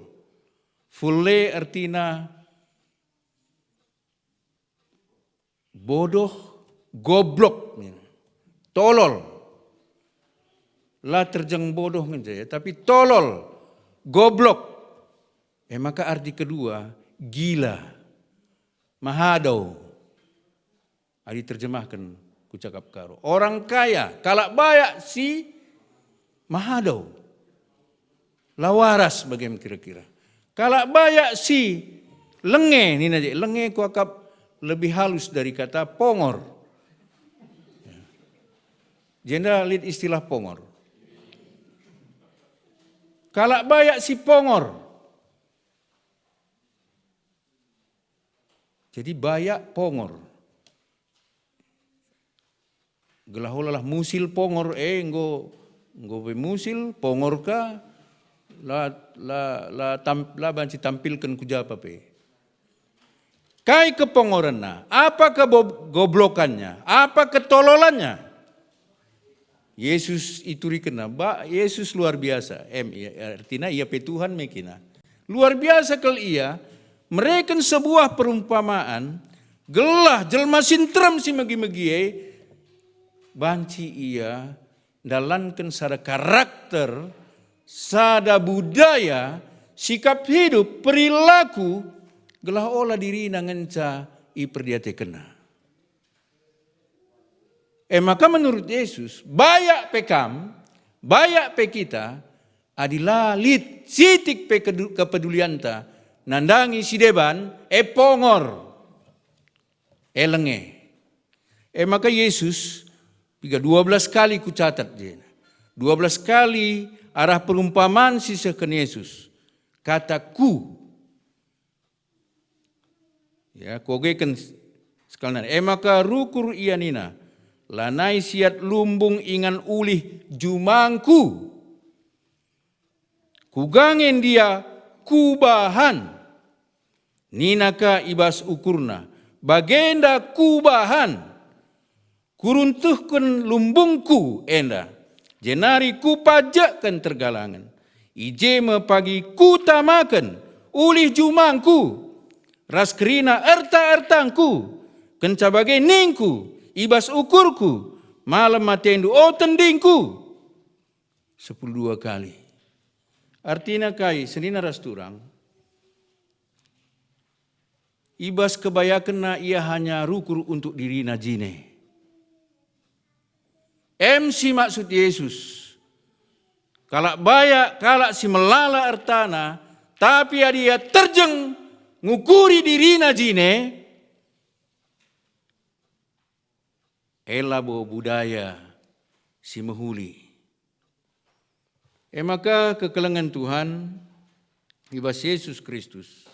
Fool e ertina bodoh, goblok, tolol. La terjeng bodoh ngenca ya, tapi tolol, goblok. E maka arti kedua, gila, mahado. Adi terjemahken ku cakap Karo. Orang kaya, kalak bayak si mahado. La waras bage me kira-kira. Kalak bayak si lenge, nina je, lenge kuakap lebih halus dari kata pongor. Jenda lit istilah pongor. Kalak bayak si pongor. Jadi bayak pongor. Gelah olalah musil pongor, eh, enggo, enggo pe musil, pongor ka, la, la, la tam-, la banci tampilken ku japa pe. Kai kepongorenna? Apa kebo-, goblokannya? Apa ketololannya? Yesus iturikenna, ba, Yesus luar biasa. Em, ia, artina ia pe Tuhan me kina. Luar biasa kal ia mereken sebuah perumpamaan, gelah jelma si nterem si megi-megi e banci ia ndalanken sada karakter, sada budaya, sikap hidup, perilaku, gelah ola dirina ngenca iperdiatekenna. E maka menurut Yesus, bayak pe kam, bayak pe kita, adi la lit sitik pe kedu-, kepedulianta nandangi si deban, e pongor, e lenge. E maka Yesus, piga, dua belas kali kucatat je. Dua belas kali arah perumpamaan si isehken Yesus. Kata ku. Ya, kuogeken s-, sekalian. E maka rukur ia nina, "Lanai siat lumbung ingan ulih jumangku. Kuga nge ndia kubahan?" Nina ka i bas ukurna, "Bagenda kubahan." Kuruntuhken lumbungku enda, jenari kupajekken tergalangen. I je me pagi kutamaken ulih jumangku, ras kerina erta-ertangku, kenca bage ningku i bas ukurku, "Malem atendu, o tendingku!" Sepuluh dua kali. Artina kai, senina ras turang? I bas kebayakenna ia hanya rukur untuk dirina jine. Em si maksud Yesus, kalak bayak, kalak si melala ertana, tapi adi ia terjeng ngukuri dirina jine, e labo budaya si mehuli. E maka kekelengen Tuhan i bas Yesus Kristus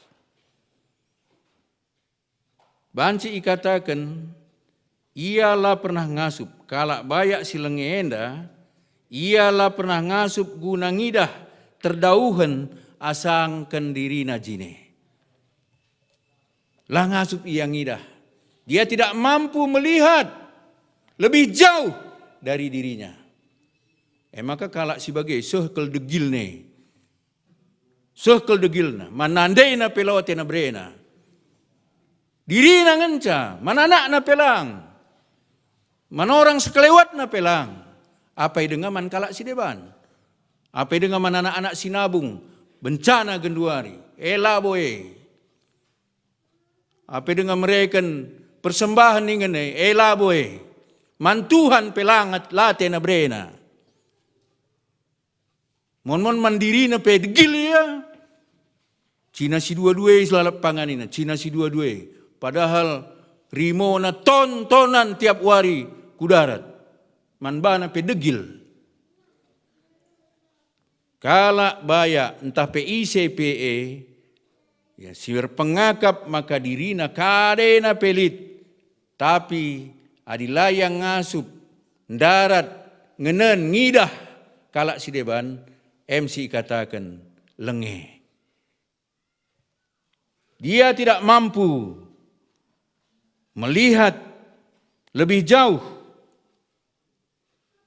banci ikataken, ia la pernah ngasup kalak bayak si lenge enda, ia la pernah ngasup guna ngidah terdauhen asangken dirina jine. La ngasup ia ngidah. Dia tidak mampu melihat lebih jauh dari dirinya. E maka kalak si bage seh kal degilna. Seh kal degilna, man anakna pe lau atena berena. Dirina ngenca, man anakna pe lang. Man orang sekelewetna pe lang. Apai denga man kalak si deban. Apai denga man anak-anak si nabung, bencana genduari. E labo e. Apai denga mereken persembahen ningen e, e labo e. Man Tuhan pe langat la atena berena. Mon-mon man dirina pe degil ia. Cina si dua-dua e lalap panganina, cina si dua-dua e. Padahal rimona ton-tonan tiap wari ku darat. Man bana pe degil. Kalak bayak ntah pe ise pe e, ya, si erpengakap maka dirina kadena pe lit, tapi adi la ia ngasup, ndarat, ngenen, ngidah kalak si deban, em si ikataken lenge. Dia tidak mampu melihat lebih jauh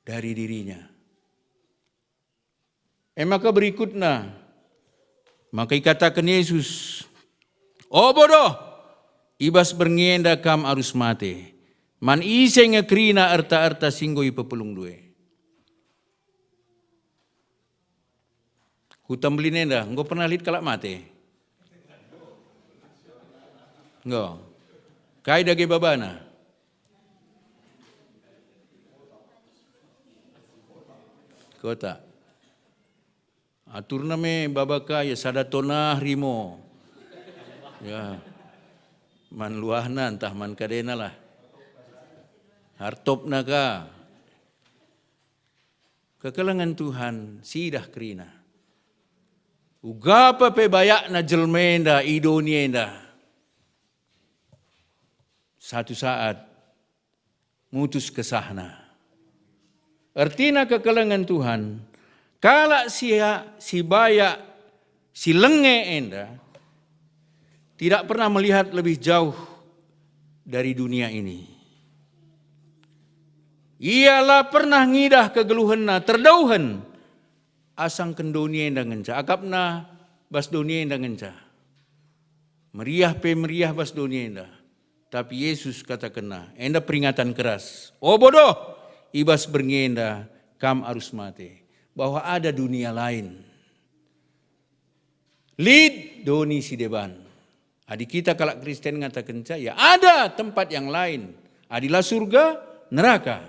dari dirinya. E maka berikutna, maka ikataken Yesus, "O bodoh, i bas berngi enda kam arus mate. Man ise nge kerina erta-erta si enggo ipepelungndu e?" Kuta Mbelin enda, enggo pernah lit kalak mate? Enggo. Kai dage babana? Kota. Aturna me baba kai, sada tonah rimo. Ya. Man luahna ntah man kadena lah. Hartopna ka. Kekelengen Tuhan, siidah kerina. Uga pe bayakna jelma enda i doni enda, satu saat mutus kesahna. Ertina kekelengen Tuhan, kalak si, si bayak, si lenge enda, tidak pernah melihat lebih jauh dari dunia ini. Ia la pernah ngidah kegeluhenna terdauhen asangken doni enda ngenca, akapna bas doni enda ngenca. Meriah pe meriah bas doni enda. Tapi Yesus katakenna, enda peringatan keras, "O bodoh, i bas berngi enda kam arus mate." Bahwa ada dunia lain. Lit doni si deban. Adi kita kalak Kristen ngatakenca, ya ada tempat yang lain. Adi la surga, neraka.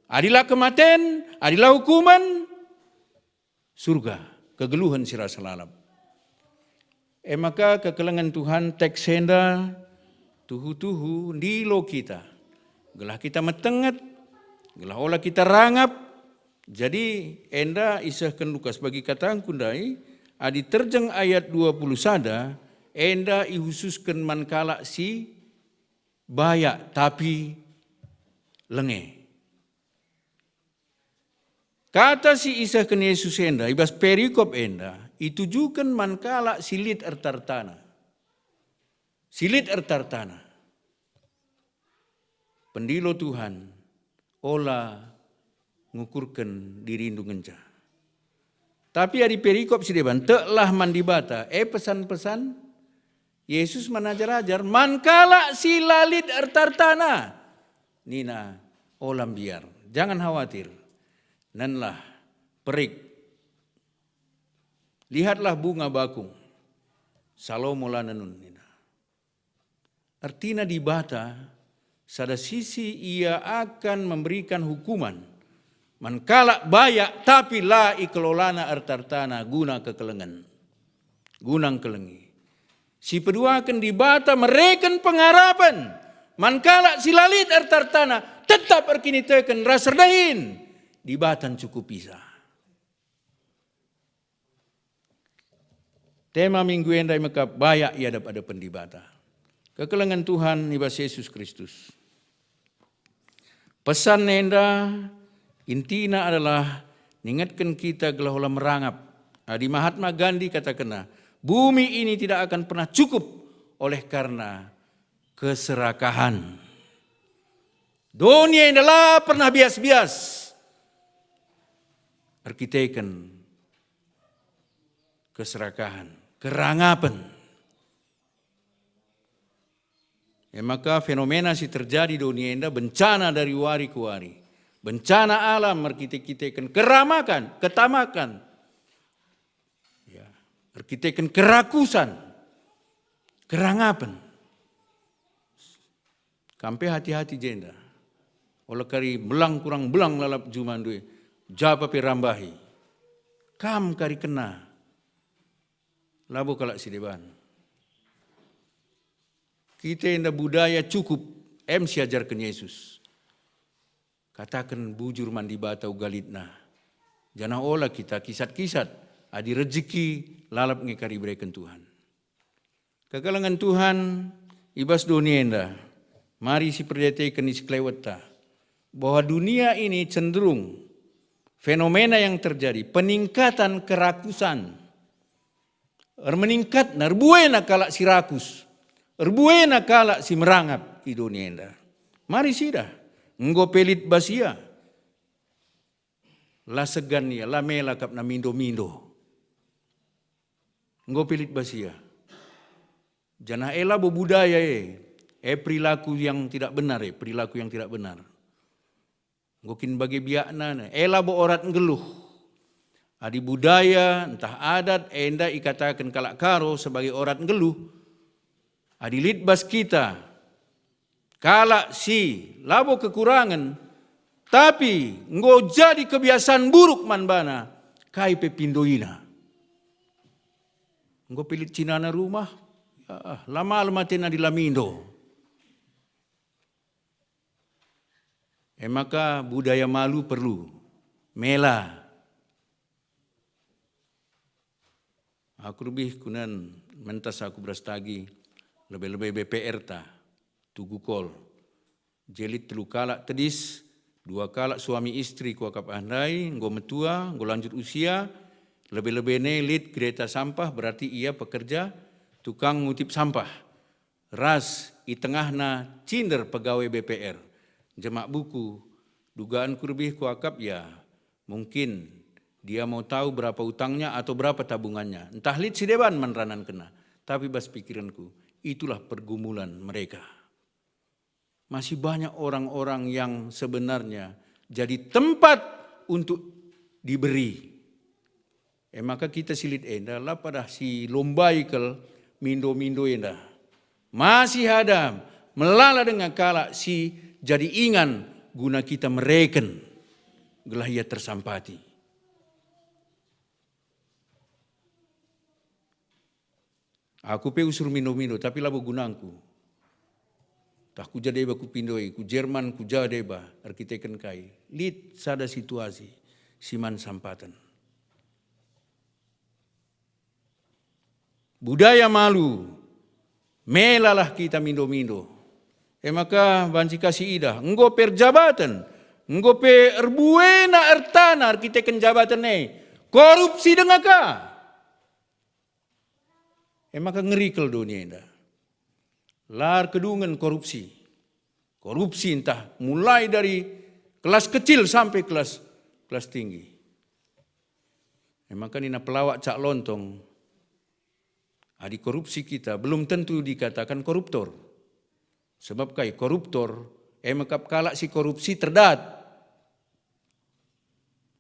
Adi la kematen, adi la hukuman, surga, kegeluhen si rasa lalap. E maka kekelengen Tuhan teks enda tuhu-tuhu ndilo kita, gelah kita metenget, gelah ola kita rangap. Jadi enda isehken Lukas bagi katangku ndai, adi terjeng ayat dua puluh sada, enda ihususken man kalak si bayak tapi lenge. Kata si isehken Yesus enda i bas perikop enda itujuken man kalak si lit erta-ertana. Si lit erta-ertana. Pendilo Tuhan, ola ngukurken dirindu ngenca. Tapi adi perikop si deban, teklah man Dibata, e pesan-pesan Jesus man ajar-ajar, "Man kalak si la lit erta-ertana," nina, "ola mbiar, jangan khawatir. Nenlah, perik. Lihatlah bunga bakung. Salomo la nenun," nina. Ertina Dibata, sada sisi Ia akan memberikan hukuman man kalak bayak tapi la ikelolana erta-ertana guna kekelengen, guna ngkelengi. Si peduaken Dibata mereken pengarapen man kalak si la lit erta-ertana, tetap erkiniteken ras erdahin Dibata ncukupi sa. Tema minggu enda e mekap bayak i adap-adapen Dibata. Kekelengen Tuhan i bas Jesus Kristus. Pesan enda intina adalah ningetken kita gelah ola merangap. Adi Mahatma Gandhi katakenna, "Bumi ini tidak akan pernah cukup oleh karena keserakahan." Doni enda la pernah bias-bias erkiteken keserakahan, kerangapen. E maka fenomena si terjadi doni enda bencana dari wari ke wari. Bencana alam erkite-kiteken keramakan, ketamakan. Ya, erkiteken kerakusan, kerangapen. Kam pe hati-hati jenda. Ola kari belang kurang belang lalap juma ndue, japa pe rambahi. Kam kari kena. Labo kalak si deban. Kita enda budaya cukup, em siajarken Yesus. Kataken bujur man Dibata uga litna. Janah ola kita kisat-kisat, adi rejeki lalap nge kari ibereken Tuhan. Kekelengen Tuhan i bas doni enda, mari siperdiateken i sekelewetta, bahwa dunia ini cenderung fenomena yang terjadi, peningkatan kerakusan, ermeningkatna, erbuena kalak si rakus, erbuena kalak si merangap i doni enda. Mari sidah, enggo pe lit bas ia. La segan ia, la mela kap na mindo-mindo. Enggo pe lit bas ia. Janah e labo budaya e, e perilaku yang tidak benar e, perilaku yang tidak benar. Enggo kin bage biakna ne, e labo orat nggeluh. Adi budaya ntah adat enda ikataken kalak Karo sebagai orat nggeluh, adi lit bas kita kalak si labo kekurangen, tapi enggo jadi kebiasaan buruk man bana, kai pe pindoina. Enggo pe lit cinana rumah, ya, la malem atena adi la mindo. E maka budaya malu perlu, mela. Aku lebih kunen mentas aku beras tagi, lebe-lebe B P R ta, tugu kol. Je lit telu kalak tedis, dua kalak suami istri kuakap ah ndai, enggo metua, enggo lanjut usia, lebe-lebe ne lit gereta sampah, berarti ia pekerja tukang ngutip sampah. Ras i tengahna cinder pegawai B P R. Jemak buku, dugaanku lebih kuakap ya, mungkin dia mau tahu berapa utangnya atau berapa tabungannya. Ntah lit si deban man ranankenna. Tapi bas pikiranku, itulah pergumulan mereka. Masih banyak orang-orang yang sebenarnya jadi tempat untuk diberi. E maka kita si lit enda la padah si lombai kal mindo-mindo enda. Masih ada melala denga kalak si jadi ingan guna kita mereken gelah ia tersampati. Aku pe usur mindo-mindo, tapi labo gunangku. Tah ku ja deba kupindoi, ku Jerman, ku ja deba, erkiteken kai. Lit sada situasi si man sampaten. Budaya malu, melalah kita mindo-mindo. E maka banci ka si idah, enggo pe erjabaten, enggo pe erbuena ertana erkiteken jabaten e, korupsi denga ka. E maka ngeri kal doni enda. La erkedungen korupsi. Korupsi ntah mulai dari kelas kecil sampai kelas, kelas tinggi. E maka nina pelawak Cak Lontong, Adi korupsi kita, belum tentu dikatakan koruptor. Sebab kai? Koruptor, e me kap kalak si korupsi terdat.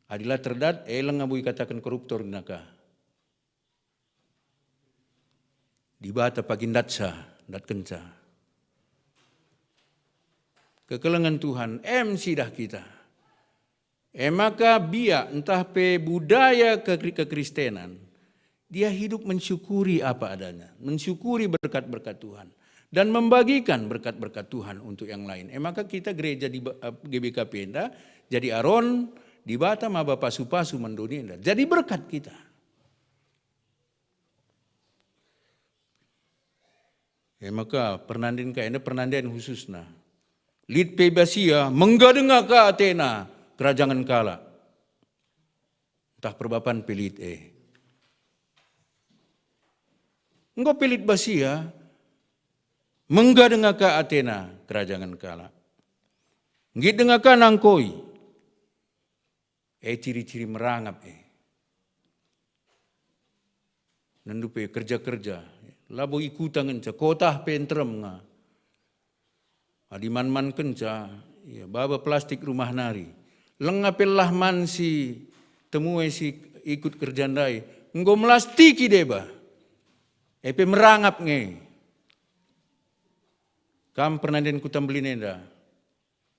Adi la terdat, e langa bo ikataken koruptor naka. Dibata pagi ndatsa, ndatkenca. Kekelengen Tuhan, em sidah kita. E maka biak ntah pe budaya kekri-, kekristenan, dia hidup mensyukuri apa adanya, mensyukuri berkat-berkat Tuhan, dan membagikan berkat-berkat Tuhan untuk yang lain. E maka kita gereja di ba-, eh, G B K P enda jadi Aron, Dibata maba pasu-pasu man doni enda. Jadi berkat kita. E maka pernanden ka enda pernanden khususna. Lit pe basia mengga denga ka atena kerajangen kalak. Ntah perbapan pe lit e. Enggo pe lit basia mengga denga ka atena kerajangen kalak. Nggit denga ka nangkoi. E ciri-ciri merangap e. Nenndu pe kerja-kerja, labo ikuta ngenca, kotah pe nterem nga. Adi man-man kenca, ya, baba plastik rumah nari. Lenga pe lah man si temue si ikut kerja ndai, enggo melastiki deba. E pe merangap nge. Kam pernanden kuta mbelin enda.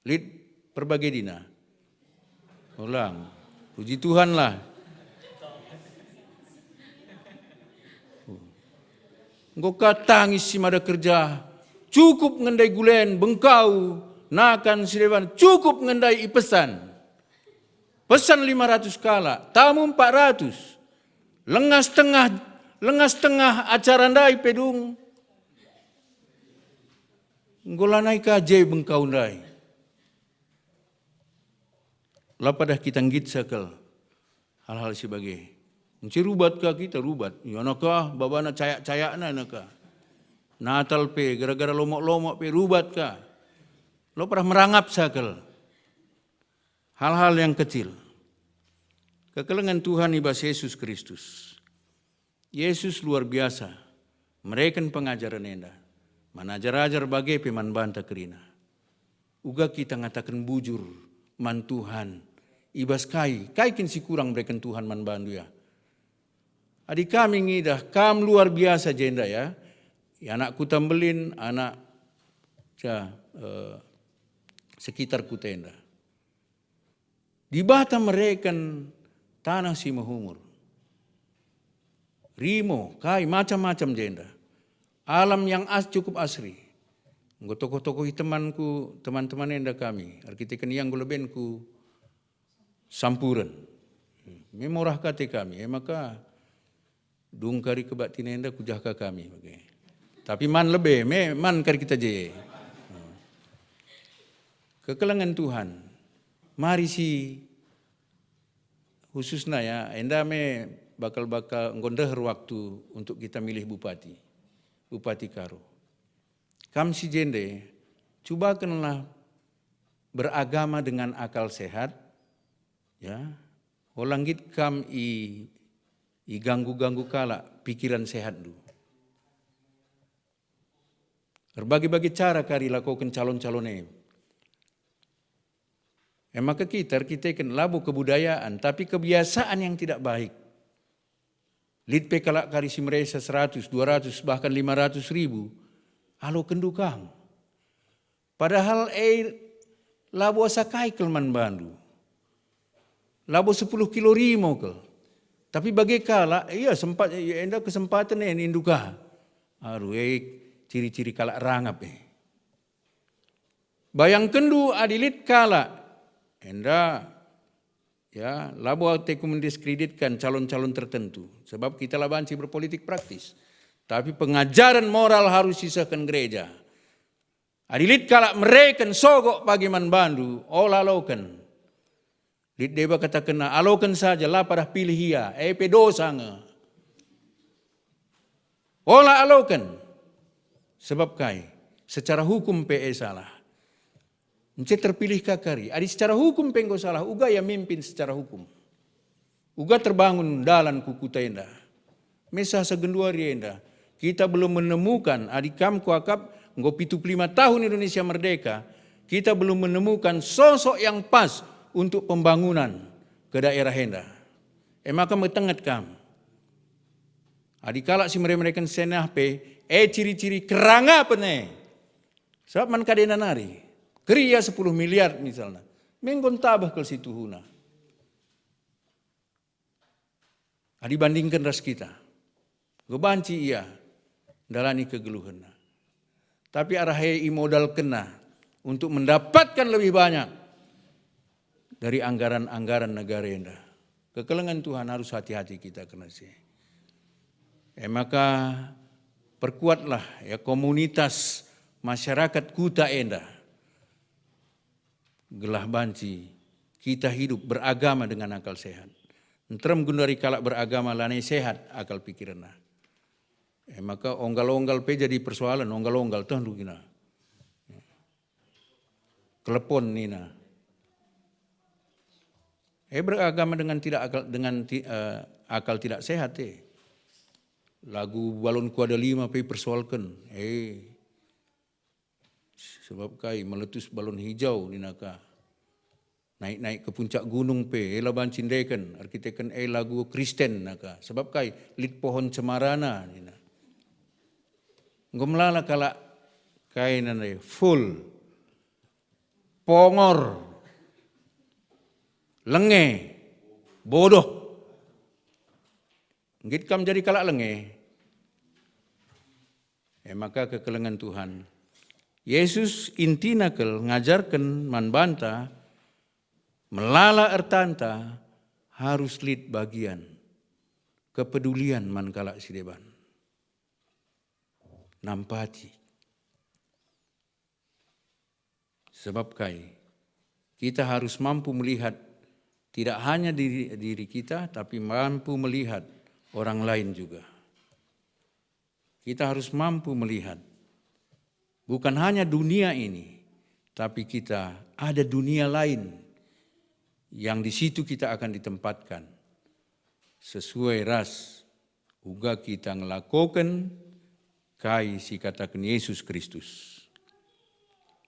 Lit perbage dina. Ulang. Puji Tuhan lah. Enggo ka tangis si mada kerja. Cukup ngendai gulen, bengkau, nakan si deban, cukup ngendai ipesan. Pesan lima ratus kalak, tamu empat ratus. Lenga setengah, lenga setengah acara ndai pe dung. Enggo lanai ka je bengkau ndai. La padah kita nggit sekel hal-hal si bage. Nci rubat ka kita, rubat. Ia naka babana cayak-cayakna naka. Natal pe, gara-gara lomok-lomok pe rubat ka. Lo padah merangap sekel. Hal-hal yang kecil. Kekelengen Tuhan i bas Yesus Kristus. Yesus luar biasa mereken pengajaren enda, man ajar-ajar bage pe man banta kerina. Uga kita ngataken bujur man Tuhan, i bas kai, kai kin si kurang mereken Tuhan man bandu ya? Adi kami ngidah kam luar biasa jenda ya, ya anak kuta mbelin, anak ca, eh, sekitar kuta enda. Dibata mereken tanah si mehumur. Rimo, kai, macam-macam jenda. Alam yang as-, cukup asri. Enggo tokoh-tokoh i temanku, teman-teman enda kami, erkiteken ia enggo leben ku Sampuren. Me morah kate kami, e maka dung kari kebaktin enda kujahka kami bage. Tapi man lebe, me man kari kita je. Kekelengen Tuhan, mari si khususna ya, enda me bakal-bakal enggo ndeher waktu untuk kita milih bupati, Bupati Karo. Kam si jende, cubakenlah beragama dengan akal sehat, ya. Ola nggit kam i, iganggu-ganggu kalak pikiran sehatndu. Erbagi-bagi cara kari lakoken calon-calon e. E maka kita erkiteken labo kebudayaan, tapi kebiasaan yang tidak baik. Lit pe kalak kari si meresa seratus, dua ratus, bahkan lima ratus ribu, aloken dukang. Padahal e labo asa kai kal man bandu. Labo sepuluh kilo rimo kal. Tapi bage kalak, ia sempat, ia enda kesempaten e nindu ka. Aduh, e ciri-ciri kalak rangap e. Bayangkenndu adi lit kalak, enda, ya, labo ateku mendiskreditkan calon-calon tertentu, sebab kita la banci berpolitik praktis. Tapi pengajaren moral harus sisehken gereja. Adi lit kalak mereken sogok pagi man bandu, ola aloken. Lit deba katakenna, "Aloken saja, la padah pilih ia, e pe dosa nge." Ola aloken. Sebab kai? Secara hukum pe e salah. Ence terpilih ka kari. Adi secara hukum pe enggo salah, uga ia mimpin secara hukum. Uga terbangun dalan ku kuta enda. Mesah segenduari enda. Kita belum menemukan, adi kam kuakap enggo pitu puluh lima tahun Indonesia merdeka, kita belum menemukan sosok yang pas untuk pembangunan ke daerah enda. E maka metenget kam. Adi kalak si mere-mereken senah pe, e ciri-ciri kerangapen e. Sebab man kadena nari, keria sepuluh miliar misalna, me enggo ntabeh kal situhuna. Adi bandingken ras kita, enggo banci ia ndalani kegeluhenna. Tapi arah e imodalkenna untuk mendapatkan lebih banyak dari anggaran-anggaran negara enda. Kekelengen Tuhan, harus hati-hati kita kerna si e. E maka, perkuatlah, ya, komunitas masyarakat kuta enda, gelah banci kita hidup beragama dengan akal sehat. Nterem genduari kalak beragama lanai sehat akal pikirenna. E maka onggal-onggal pe jadi persoalan, onggal-onggal tehndu gina. Kelepon nina. E beragama dengan tidak akal, dengan ti-, eh, akal tidak sehat e. Lagu balon kuada lima pe persoalken. E. Sebab kai meletus balon hijau nina ka. Naik-naik ke puncak gunung pe, e la banci ndeken, erkiteken e lagu Kristen naka. Sebab kai? Lit pohon cemarana, nina. Enggo melala kalak kai nande, full, pongor, lenge, bodoh. Nggit kam jadi kalak lenge. E maka kekelengen Tuhan. Yesus intina kal ngajarken man banta, melala ertanta harus lit bagian kepedulian man kalak si deban. Nampati. Sebab kai? Kita harus mampu melihat tidak hanya diri, diri kita, tapi mampu melihat orang lain juga. Kita harus mampu melihat bukan hanya dunia ini, tapi kita ada dunia lain yang di situ kita akan ditempatkan sesuai ras uga kita ngelakoken kai si ikataken Yesus Kristus.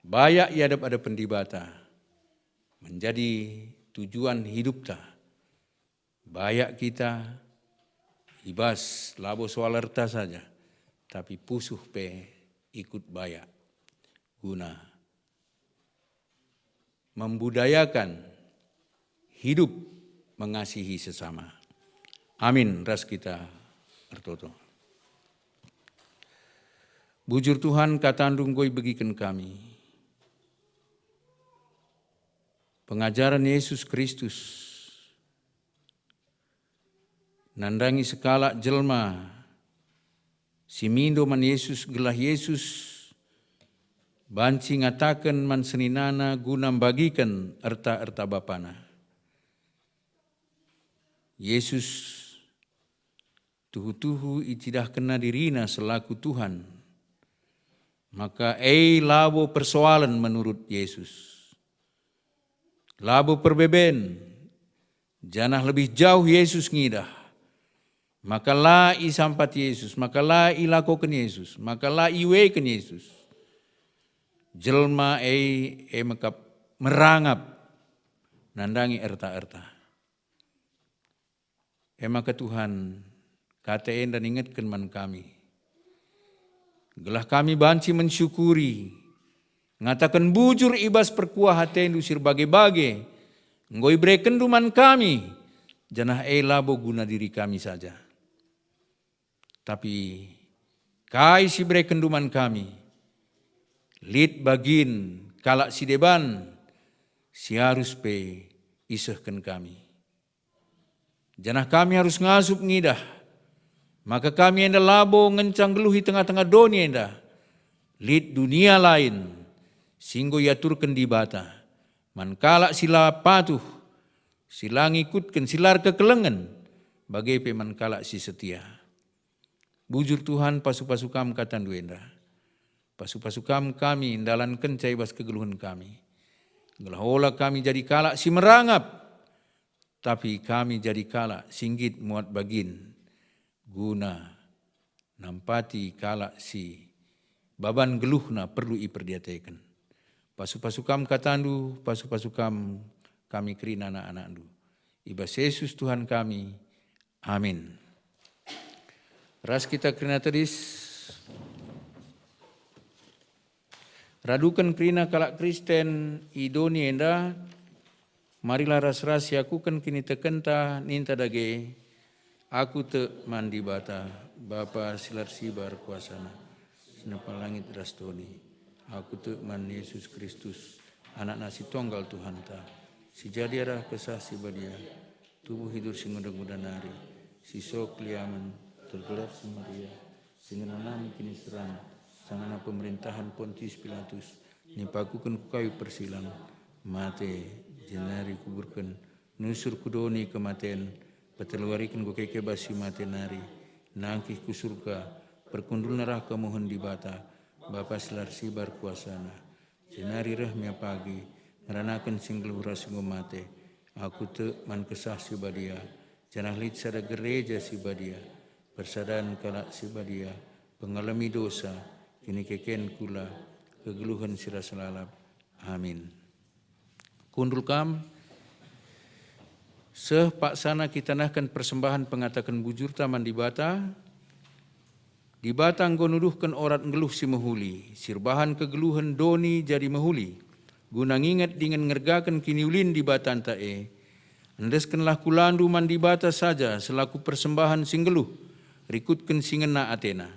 Bayak i adep-adepen Dibata menjadi tujuan hidupta. Bayak kita i bas labo soal erta saja, tapi pusuh pe ikut bayak guna membudayakan hidup mengasihi sesama. Amin. Ras kita ertoto. Bujur Tuhan, kataNdu enggo ibegiken kami pengajaren Yesus Kristus. Nandangi sekalak jelma si mindo man Yesus gelah Yesus banci ngataken man seninana guna mbagiken erta-erta bapana. Yesus tuhu-tuhu icidahkenna diriNa selaku Tuhan, maka e labo persoalen menurut Yesus. Labo perbeben, janah lebih jauh Yesus ngidah. Maka la isampat Yesus, maka la ilakoken Yesus, maka la iweken Yesus. Jelma e, e mekap merangap nandangi erta-erta. E maka Tuhan, kata enda ningetken man kami, gelah kami banci mensyukuri, ngataken bujur i bas perkuah ateNdu si erbage-bage, enggo iberekenNdu man kami, janah e labo guna diri kami saja. Tapi kai si iberekenNdu man kami, lit bagin kalak si deban si arus pe isehken kami. Janah kami arus ngasup ngidah, maka kami enda labo ngenca nggeluh i tengah-tengah doni enda. Lit dunia lain si enggo iaturken Dibata man kalak si la patuh, si la ngikutken, si la erkekelengen, bage pe man kalak si setia. Bujur Tuhan, pasu-pasu Kam kataNdu enda. Pasu-pasu Kam kami ndalankenca i bas kegeluhen kami. Gelah ola kami jadi kalak si merangap, tapi kami jadi kalak si nggit muat bagin guna nampati kalak si baban geluhna perlu iperdiateken. Pasu-pasu Kam kataNdu, pasu-pasu Kam kami kerina anak-anakNdu. I bas Jesus Tuhan kami. Amin. Ras kita kerina tedis. Raduken kerina kalak Kristen i doni enda, marilah ras-ras siakuken kinitekenta, ninta dage, "Aku tek man Dibata, Bapa si la ersibar kuasaNa, si napa langit ras doni. Aku tek man Jesus Kristus, AnakNa si Tonggal Tuhanta, si jadi arah Kesah Si Badia, tubuh idur si nguda-nguda nari, si sok liamen, tergelar si Maria, si ngenanami kiniseran, sangana pemerintahan Pontius Pilatus, nipakuken ku kayu persilang, mate, jenari kuburken, nusur ku doni kematen, peteluariken kukeke bas si mate nari, nangkih ku Surga, perkundulna rah kemuhen Dibata, Bapa si la ersibar kuasaNa. Jenari reh me pagi, ngeranaken si nggeluh ras si enggo mate. Aku tek man Kesah Si Badia, janah lit sada gereja si badia, persadan kalak si badia, pengalemi dosa, kinikeken kula, kegeluhen si ras lalap. Amin. Kundul kam, seh paksana kita nehken persembahen pengataken bujurta man Dibata. Dibata enggo nuduhken orat nggeluh si mehuli, si erbahan kegeluhen doni jadi mehuli, guna nginget dingen ngergaken kiniulin Dibatanta e. Endeskenlah kulandu man Dibata saja selaku persembahen si nggeluh, rikutken si ngena atena.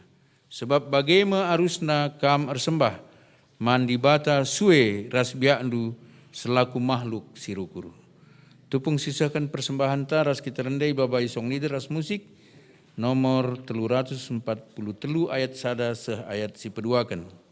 Sebab bage me arusna kam ersembah man Dibata sue ras biakndu selaku mahluk si rukur. Tupung sisehken persembahenta ras kita rende ibaba isong nida ras musik nomor telu ratus empat puluh telu ayat sada seh ayat si peduaken.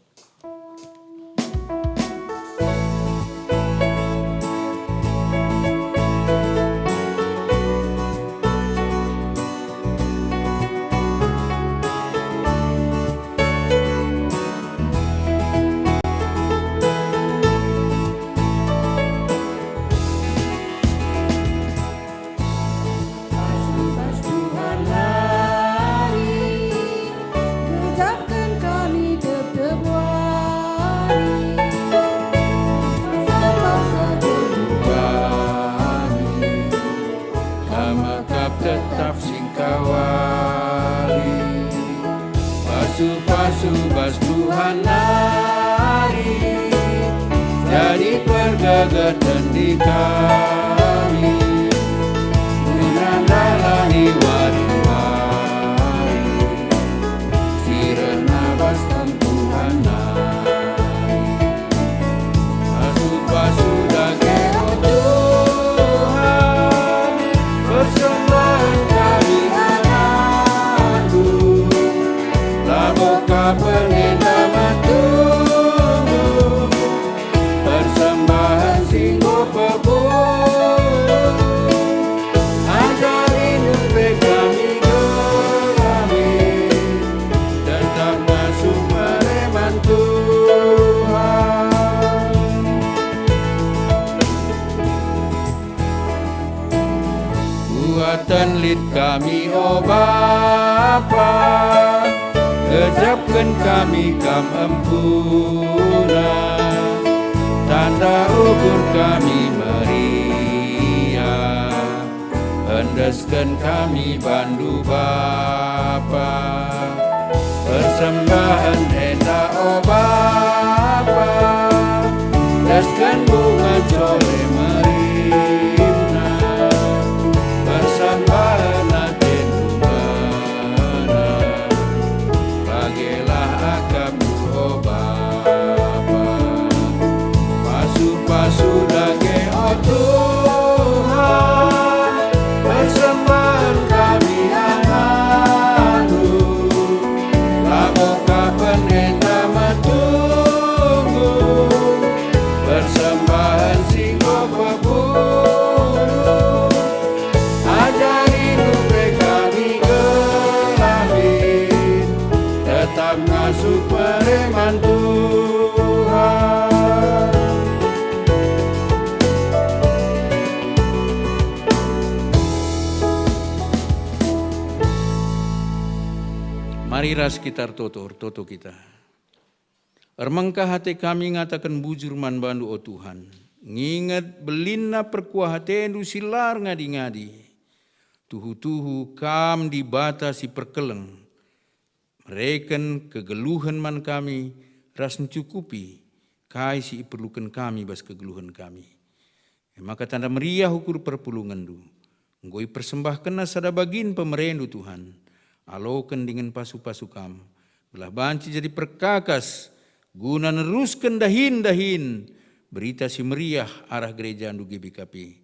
Bas Tuhan nari, gejapken kami tep-tep wari. Sabar seteguh kami, Kam mekap tetap singkawari. Pasu-pasu bas Tuhan nari, jadi pergegeten di kami. Guna ndalani wari-wari si rehna bas tempuhan nari. Pasu-pasu dage, o Tuhan, persembahen kami anakndu, labo ka penenda metunggung, persembahen si enggo pepunggung. Ajarindu pe kami gelami, tetap ngasup mere man Tuhan. Kuaten lit kami, o Bapa, gejapken kami Kam empuna, tanda ukur kami meriah. Endesken kami bandu Bapa, persembahen enda, o Bapa, endesken bunga cole merimna, persembahen atendu ngena. Bagelah akapndu, o Bapa, pasu-pasu dage, o Tuhan, persembahen kami anakndu, labo ka penenda metunggung, persembahen si enggo Mari ras kita ertoto, ertoto kita. Ermengkah ate kami ngataken bujur man bandu, o Tuhan. Nginget belinna perkuah atendu si lar ngadi-ngadi. Tuhu-tuhu Kam Dibata si perkeleng, mereken kegeluhen man kami ras ncukupi kai si iperluken kami bas kegeluhen kami. E maka tanda meriah ukur perpulungenndu. Enggo ipersembahkenna sada bagin pemerendu, Tuhan. Aloken dingen pasu-pasu Kam, gelah banci jadi perkakas guna nerusken dahin-dahin Berita Si Meriah arah gerejandu G B K P.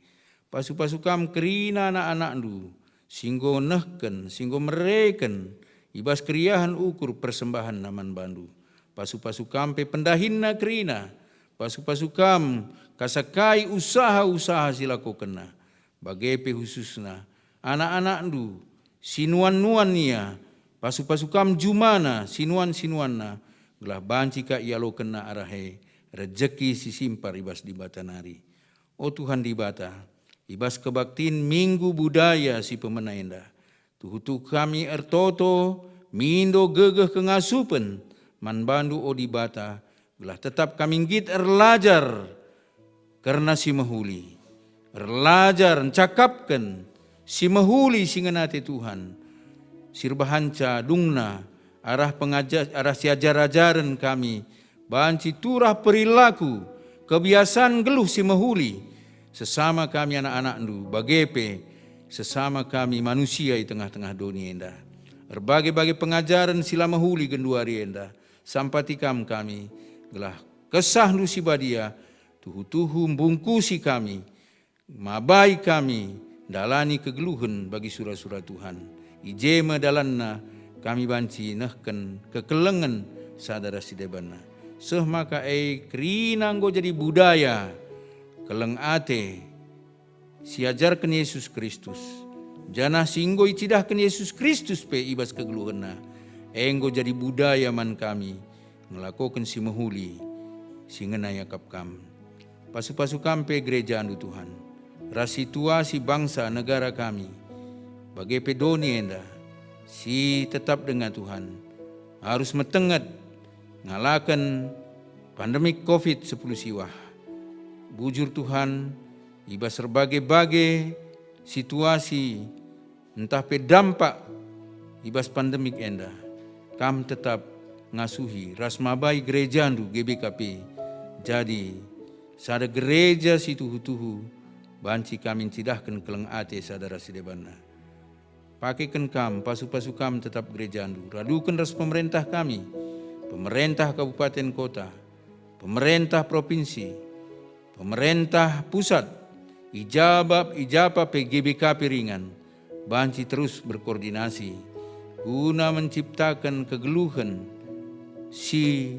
Pasu-pasu Kam kerina anak-anakndu, si enggo nehken, si enggo mereken i bas keriahen ukur persembahenna man bandu. Pasu-pasu Kam pe pendahinna kerina, pasu-pasu Kam kasakai usaha-usaha si lakokenna, bage pe khususna anak-anakndu si nuan-nuan ia, pasu-pasu Kam jumana si nuan-si nuanna, gelah banci ka ialokenna arah e rejeki si simpar i bas Dibata nari. O Tuhan Dibata, i bas kebaktin Minggu Budaya si pemena enda, tuhu-tuhu kami ertoto mindo gegeh kengasupen man bandu, o Dibata, gelah tetap kami nggit erlajar kerna si mehuli, erlajar ncakapken si mehuli si ngena ate Tuhan, si erbahanca dungna arah pengaja-, arah siajar-ajaren kami, banci turah perilaku, kebiasan nggeluh si mehuli, sesama kami anak-anakndu, bage pe sesama kami manusia i tengah-tengah doni enda. Erbage-bage pengajaren si la mehuli genduari enda, sampati Kam kami, gelah KesahNdu Si Badia tuhu-tuhu mbungkusi kami, mabai kami ndalani kegeluhen bagi sura-sura Tuhan. I je me dalanna kami banci nehken kekelengen sada ras si debanna. Seh maka e kerina enggo jadi budaya keleng ate si ajarken Yesus Kristus, janah si enggo icidahken Yesus Kristus pe i bas kegeluhenNa, e enggo jadi budaya man kami ngelakoken si mehuli si ngena iakap Kam. Pasu-pasu Kam pe gerejaNdu, Tuhan, ras situasi bangsa negara kami, bage pe doni enda, si tetap denga, Tuhan, arus metenget ngalaken pandemik covid sepuluh siwah. Bujur, Tuhan, i bas erbage-bage situasi ntah pe dampak i bas pandemik enda, Kam tetap ngasuhi ras mabai gerejaNdu G B K P jadi sada gereja si tuhu-tuhu banci kami ncidahken keleng ate sada ras si debanna. Pakeken Kam, pasu-pasu Kam tetap gerejaNdu, raduken ras pemerentah kami, pemerentah kabupaten kota, pemerentah propinsi, pemerentah pusat, i jabap, i japa pe G B K P ringan, banci terus berkoordinasi guna menciptaken kegeluhen si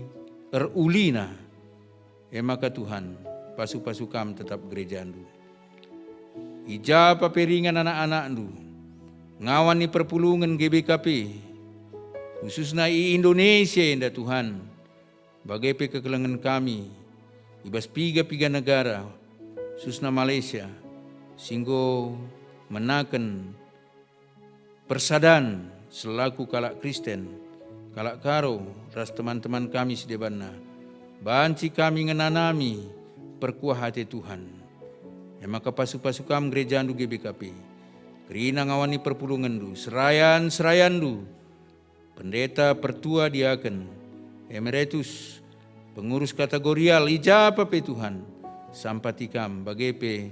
erulina. E maka Tuhan, pasu-pasu Kam tetap gerejaNdu. I japa pe ringan anak-anakNdu, ngawan ni perpulungen G B K P, khususna i Indonesia enda, Tuhan, bage pe kekelengen kami i bas piga-piga negara, khususna Malaysia, si enggo menaken persadan selaku kalak Kristen, kalak Karo, ras teman-teman kami si debanna, banci kami ngenanami perkuah ate Tuhan. E maka pasu-pasu Kam gerejaNdu G B K P, kerina ngawan ni perpulungenNdu, serayan-serayanNdu, pendeta, pertua, diaken, emeritus, pengurus kategorial, i japa pe Tuhan, sampati Kam, bage pe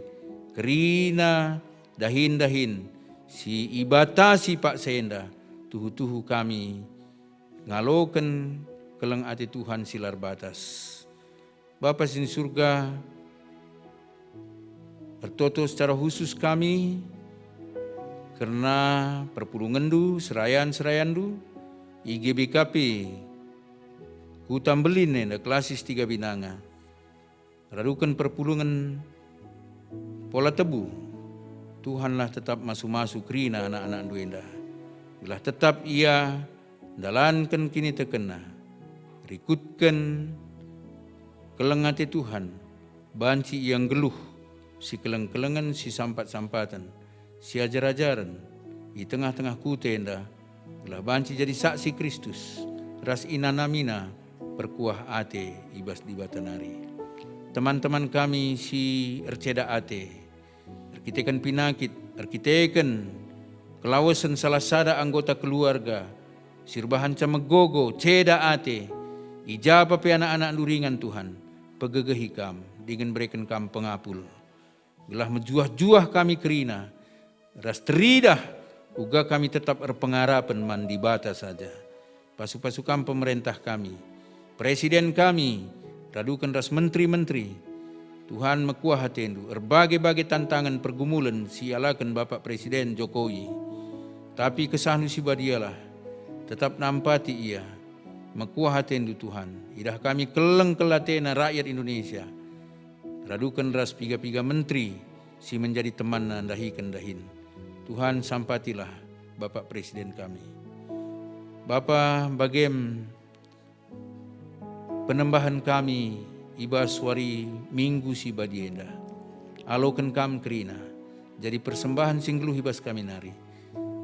kerina dahin-dahin si ibatasi paksa enda, tuhu-tuhu kami ngaloken keleng ate Tuhan si la erbatas. Bapa si ni Surga, ertoto secara khusus kami kerna perpulungenNdu, serayan-serayanNdu i G B K P Kuta Mbelin enda, Klasis Tiga Binanga. Raduken perpulungen Pola Tebu, Tuhanlah tetap masu-masu kerina anak-anakNdu enda, gelah tetap ia ndalanken kinitekenna, rikutken keleng ate Tuhan, banci ia nggeluh sikeleng-kelengen, sisampat-sampaten, siajar-ajaren i tengah-tengah kuta enda, Gelah banci jadi saksi Kristus ras inanamina perkuah ate i bas Dibata nari. Teman-teman kami si erceda ate, erkiteken pinakit, erkiteken kelawesen salah sada anggota keluarga, si erbahanca megogo, ceda ate, i ja pe anak-anakndu ringan, Tuhan, pegegehi kam, dingen bereken kam pengapul. Gelah mejuah-juah kami kerina, ras teridah, uga kami tetap erpengarapen man Dibata saja. Pasu-pasu kam pemerentah kami, presiden kami, raduken ras menteri-menteri. Tuhan, mekuah atendu, erbage-bage tantangen pergumulen si ialaken Bapak Presiden Jokowi. Tapi kesahndu si badialah, tetap nampati ia. Mekuah atendu, Tuhan, idah kami keleng kel atena rakyat Indonesia, raduken ras piga-piga menteri si menjadi temanna ndahiken dahin. Tuhan, sampatilah Bapak Presiden kami. Bapa, bagem penembahen kami i bas wari Minggu si badi enda. Aloken kam kerina, jadi persembahen si nggeluh i bas kami nari.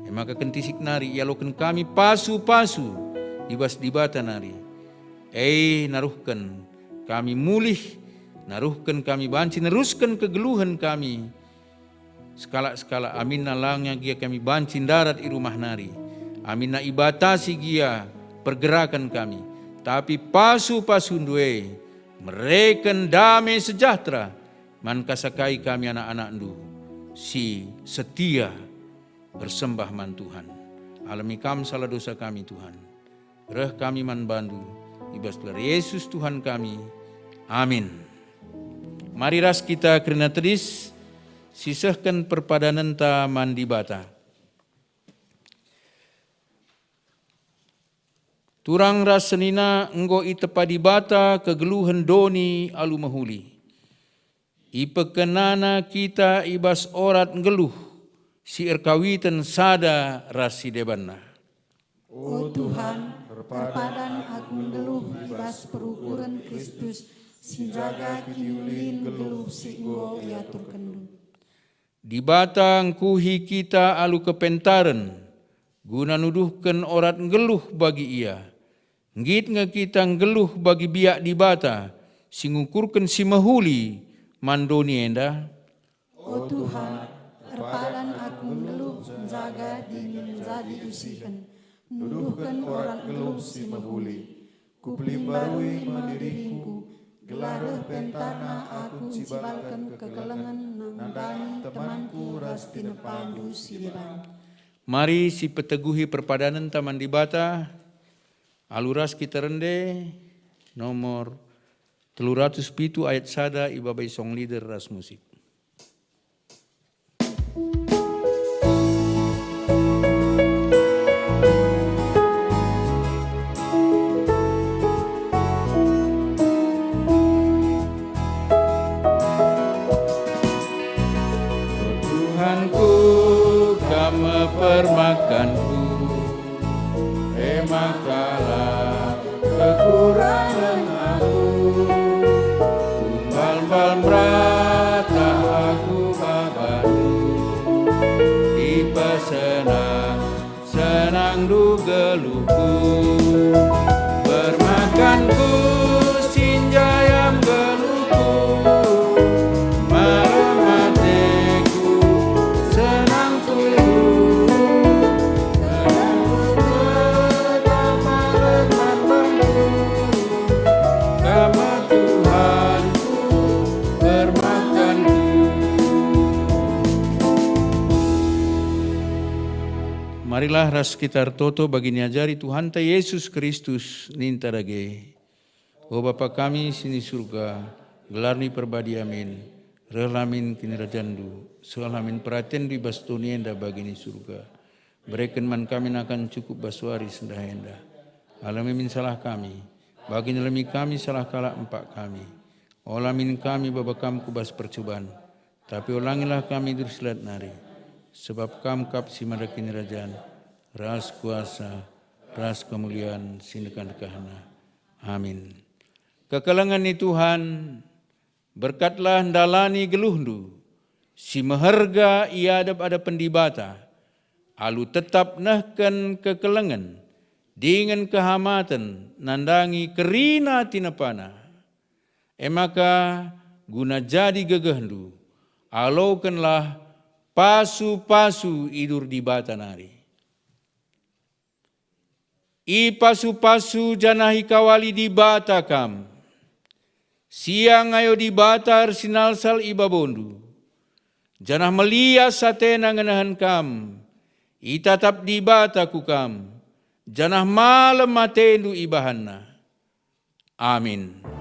E maka kentisik nari ialoken kami pasu-pasu i bas Dibata nari. E, naruhken kami mulih, naruhken kami banci nerusken kegeluhen kami sekalak-sekalak, aminna langa gia kami banci ndarat i rumah nari, aminna ibatasi gia pergerakan kami, tapi pasu-pasundu e mereken dame sejahtera man kasakai kami anak-anakndu si setia ersembah man Tuhan. Alemi kam salah dosa kami, Tuhan. Reh kami man bandu, i bas gelar Yesus Tuhan kami. Amin. Mari ras kita kerina tedis, sisehken perpadanenta man Dibata. Turang ras senina enggo itepa Dibata kegeluhen doni alu mehuli. Ipekenana kita i bas orat nggeluh si erkawiten sada ras si debanna. O Tuhan, erpadan aku nggeluh i bas perukuren Kristus si njaga kiniulin nggeluh si enggo iaturkenNdu. Dibata ngkuhi kita alu kepentaren, guna nuduhken orat nggeluh bagi Ia. Nggit nge kita nggeluh bagi biak Dibata si ngukurken si mehuli man doni enda? O Tuhan, erpadan aku nggeluh njaga dingen njadi usihen, nuduhken orat nggeluh si mehuli. Kupelimbarui me diringku, gelah reh pentarna aku ncibalken kekelengen nandangi temanku ras tinepaNdu si deban. Mari sipeteguhi perpadanenta man Dibata, alu ras kita rende nomor telu ratus pitu ayat sada ibabai song leader ras musik. Tuhanku, Kam me permakanku, e maka la kekurangen aku. Mbal-mbal merata aku babaNdu, ipesenang-senangNdu geluhku. Permakanku, sinjayam geluhku, malem ateku, senang tuhu. Kam me Tuhanku, permakanku. Marilah ras kita ertoto bagi niajari Tuhanta Yesus Kristus ninta dage. O Bapa kami si ni Surga, gelarNdu iperbadia min, rehlah min kinirajanNdu, sehlah min peratenNdu i bas doni enda bagi ni Surga. Bereken man kami nakan cukup bas wari sendah enda. Alemi min salah kami, bagi nalemi kami salah kalak empak kami. Ola min kami baba Kam ku bas percuban, tapi olangilah kami i bas si lat nari. Sebab Kam kap si mada kinirajan, ras kuasa, ras kemulian si ndekah-ndekahna. Amin. Kekelengen ni Tuhan, berkatlah ndalani geluhndu si meherga i adep-adepen Dibata, alu tetap nehken kekelengen dingen kehamaten nandangi kerina tinepana. E maka guna jadi gegehndu, alokenlah pasu-pasu idur Dibata nari. Ipasu-pasu janah ikawali Dibata kam. Siang ayo Dibata ersinalsal i babondu, janah melias atena ngenehen kam. Itatap Dibata ku kam, janah malem atendu ibahanNa. Amin.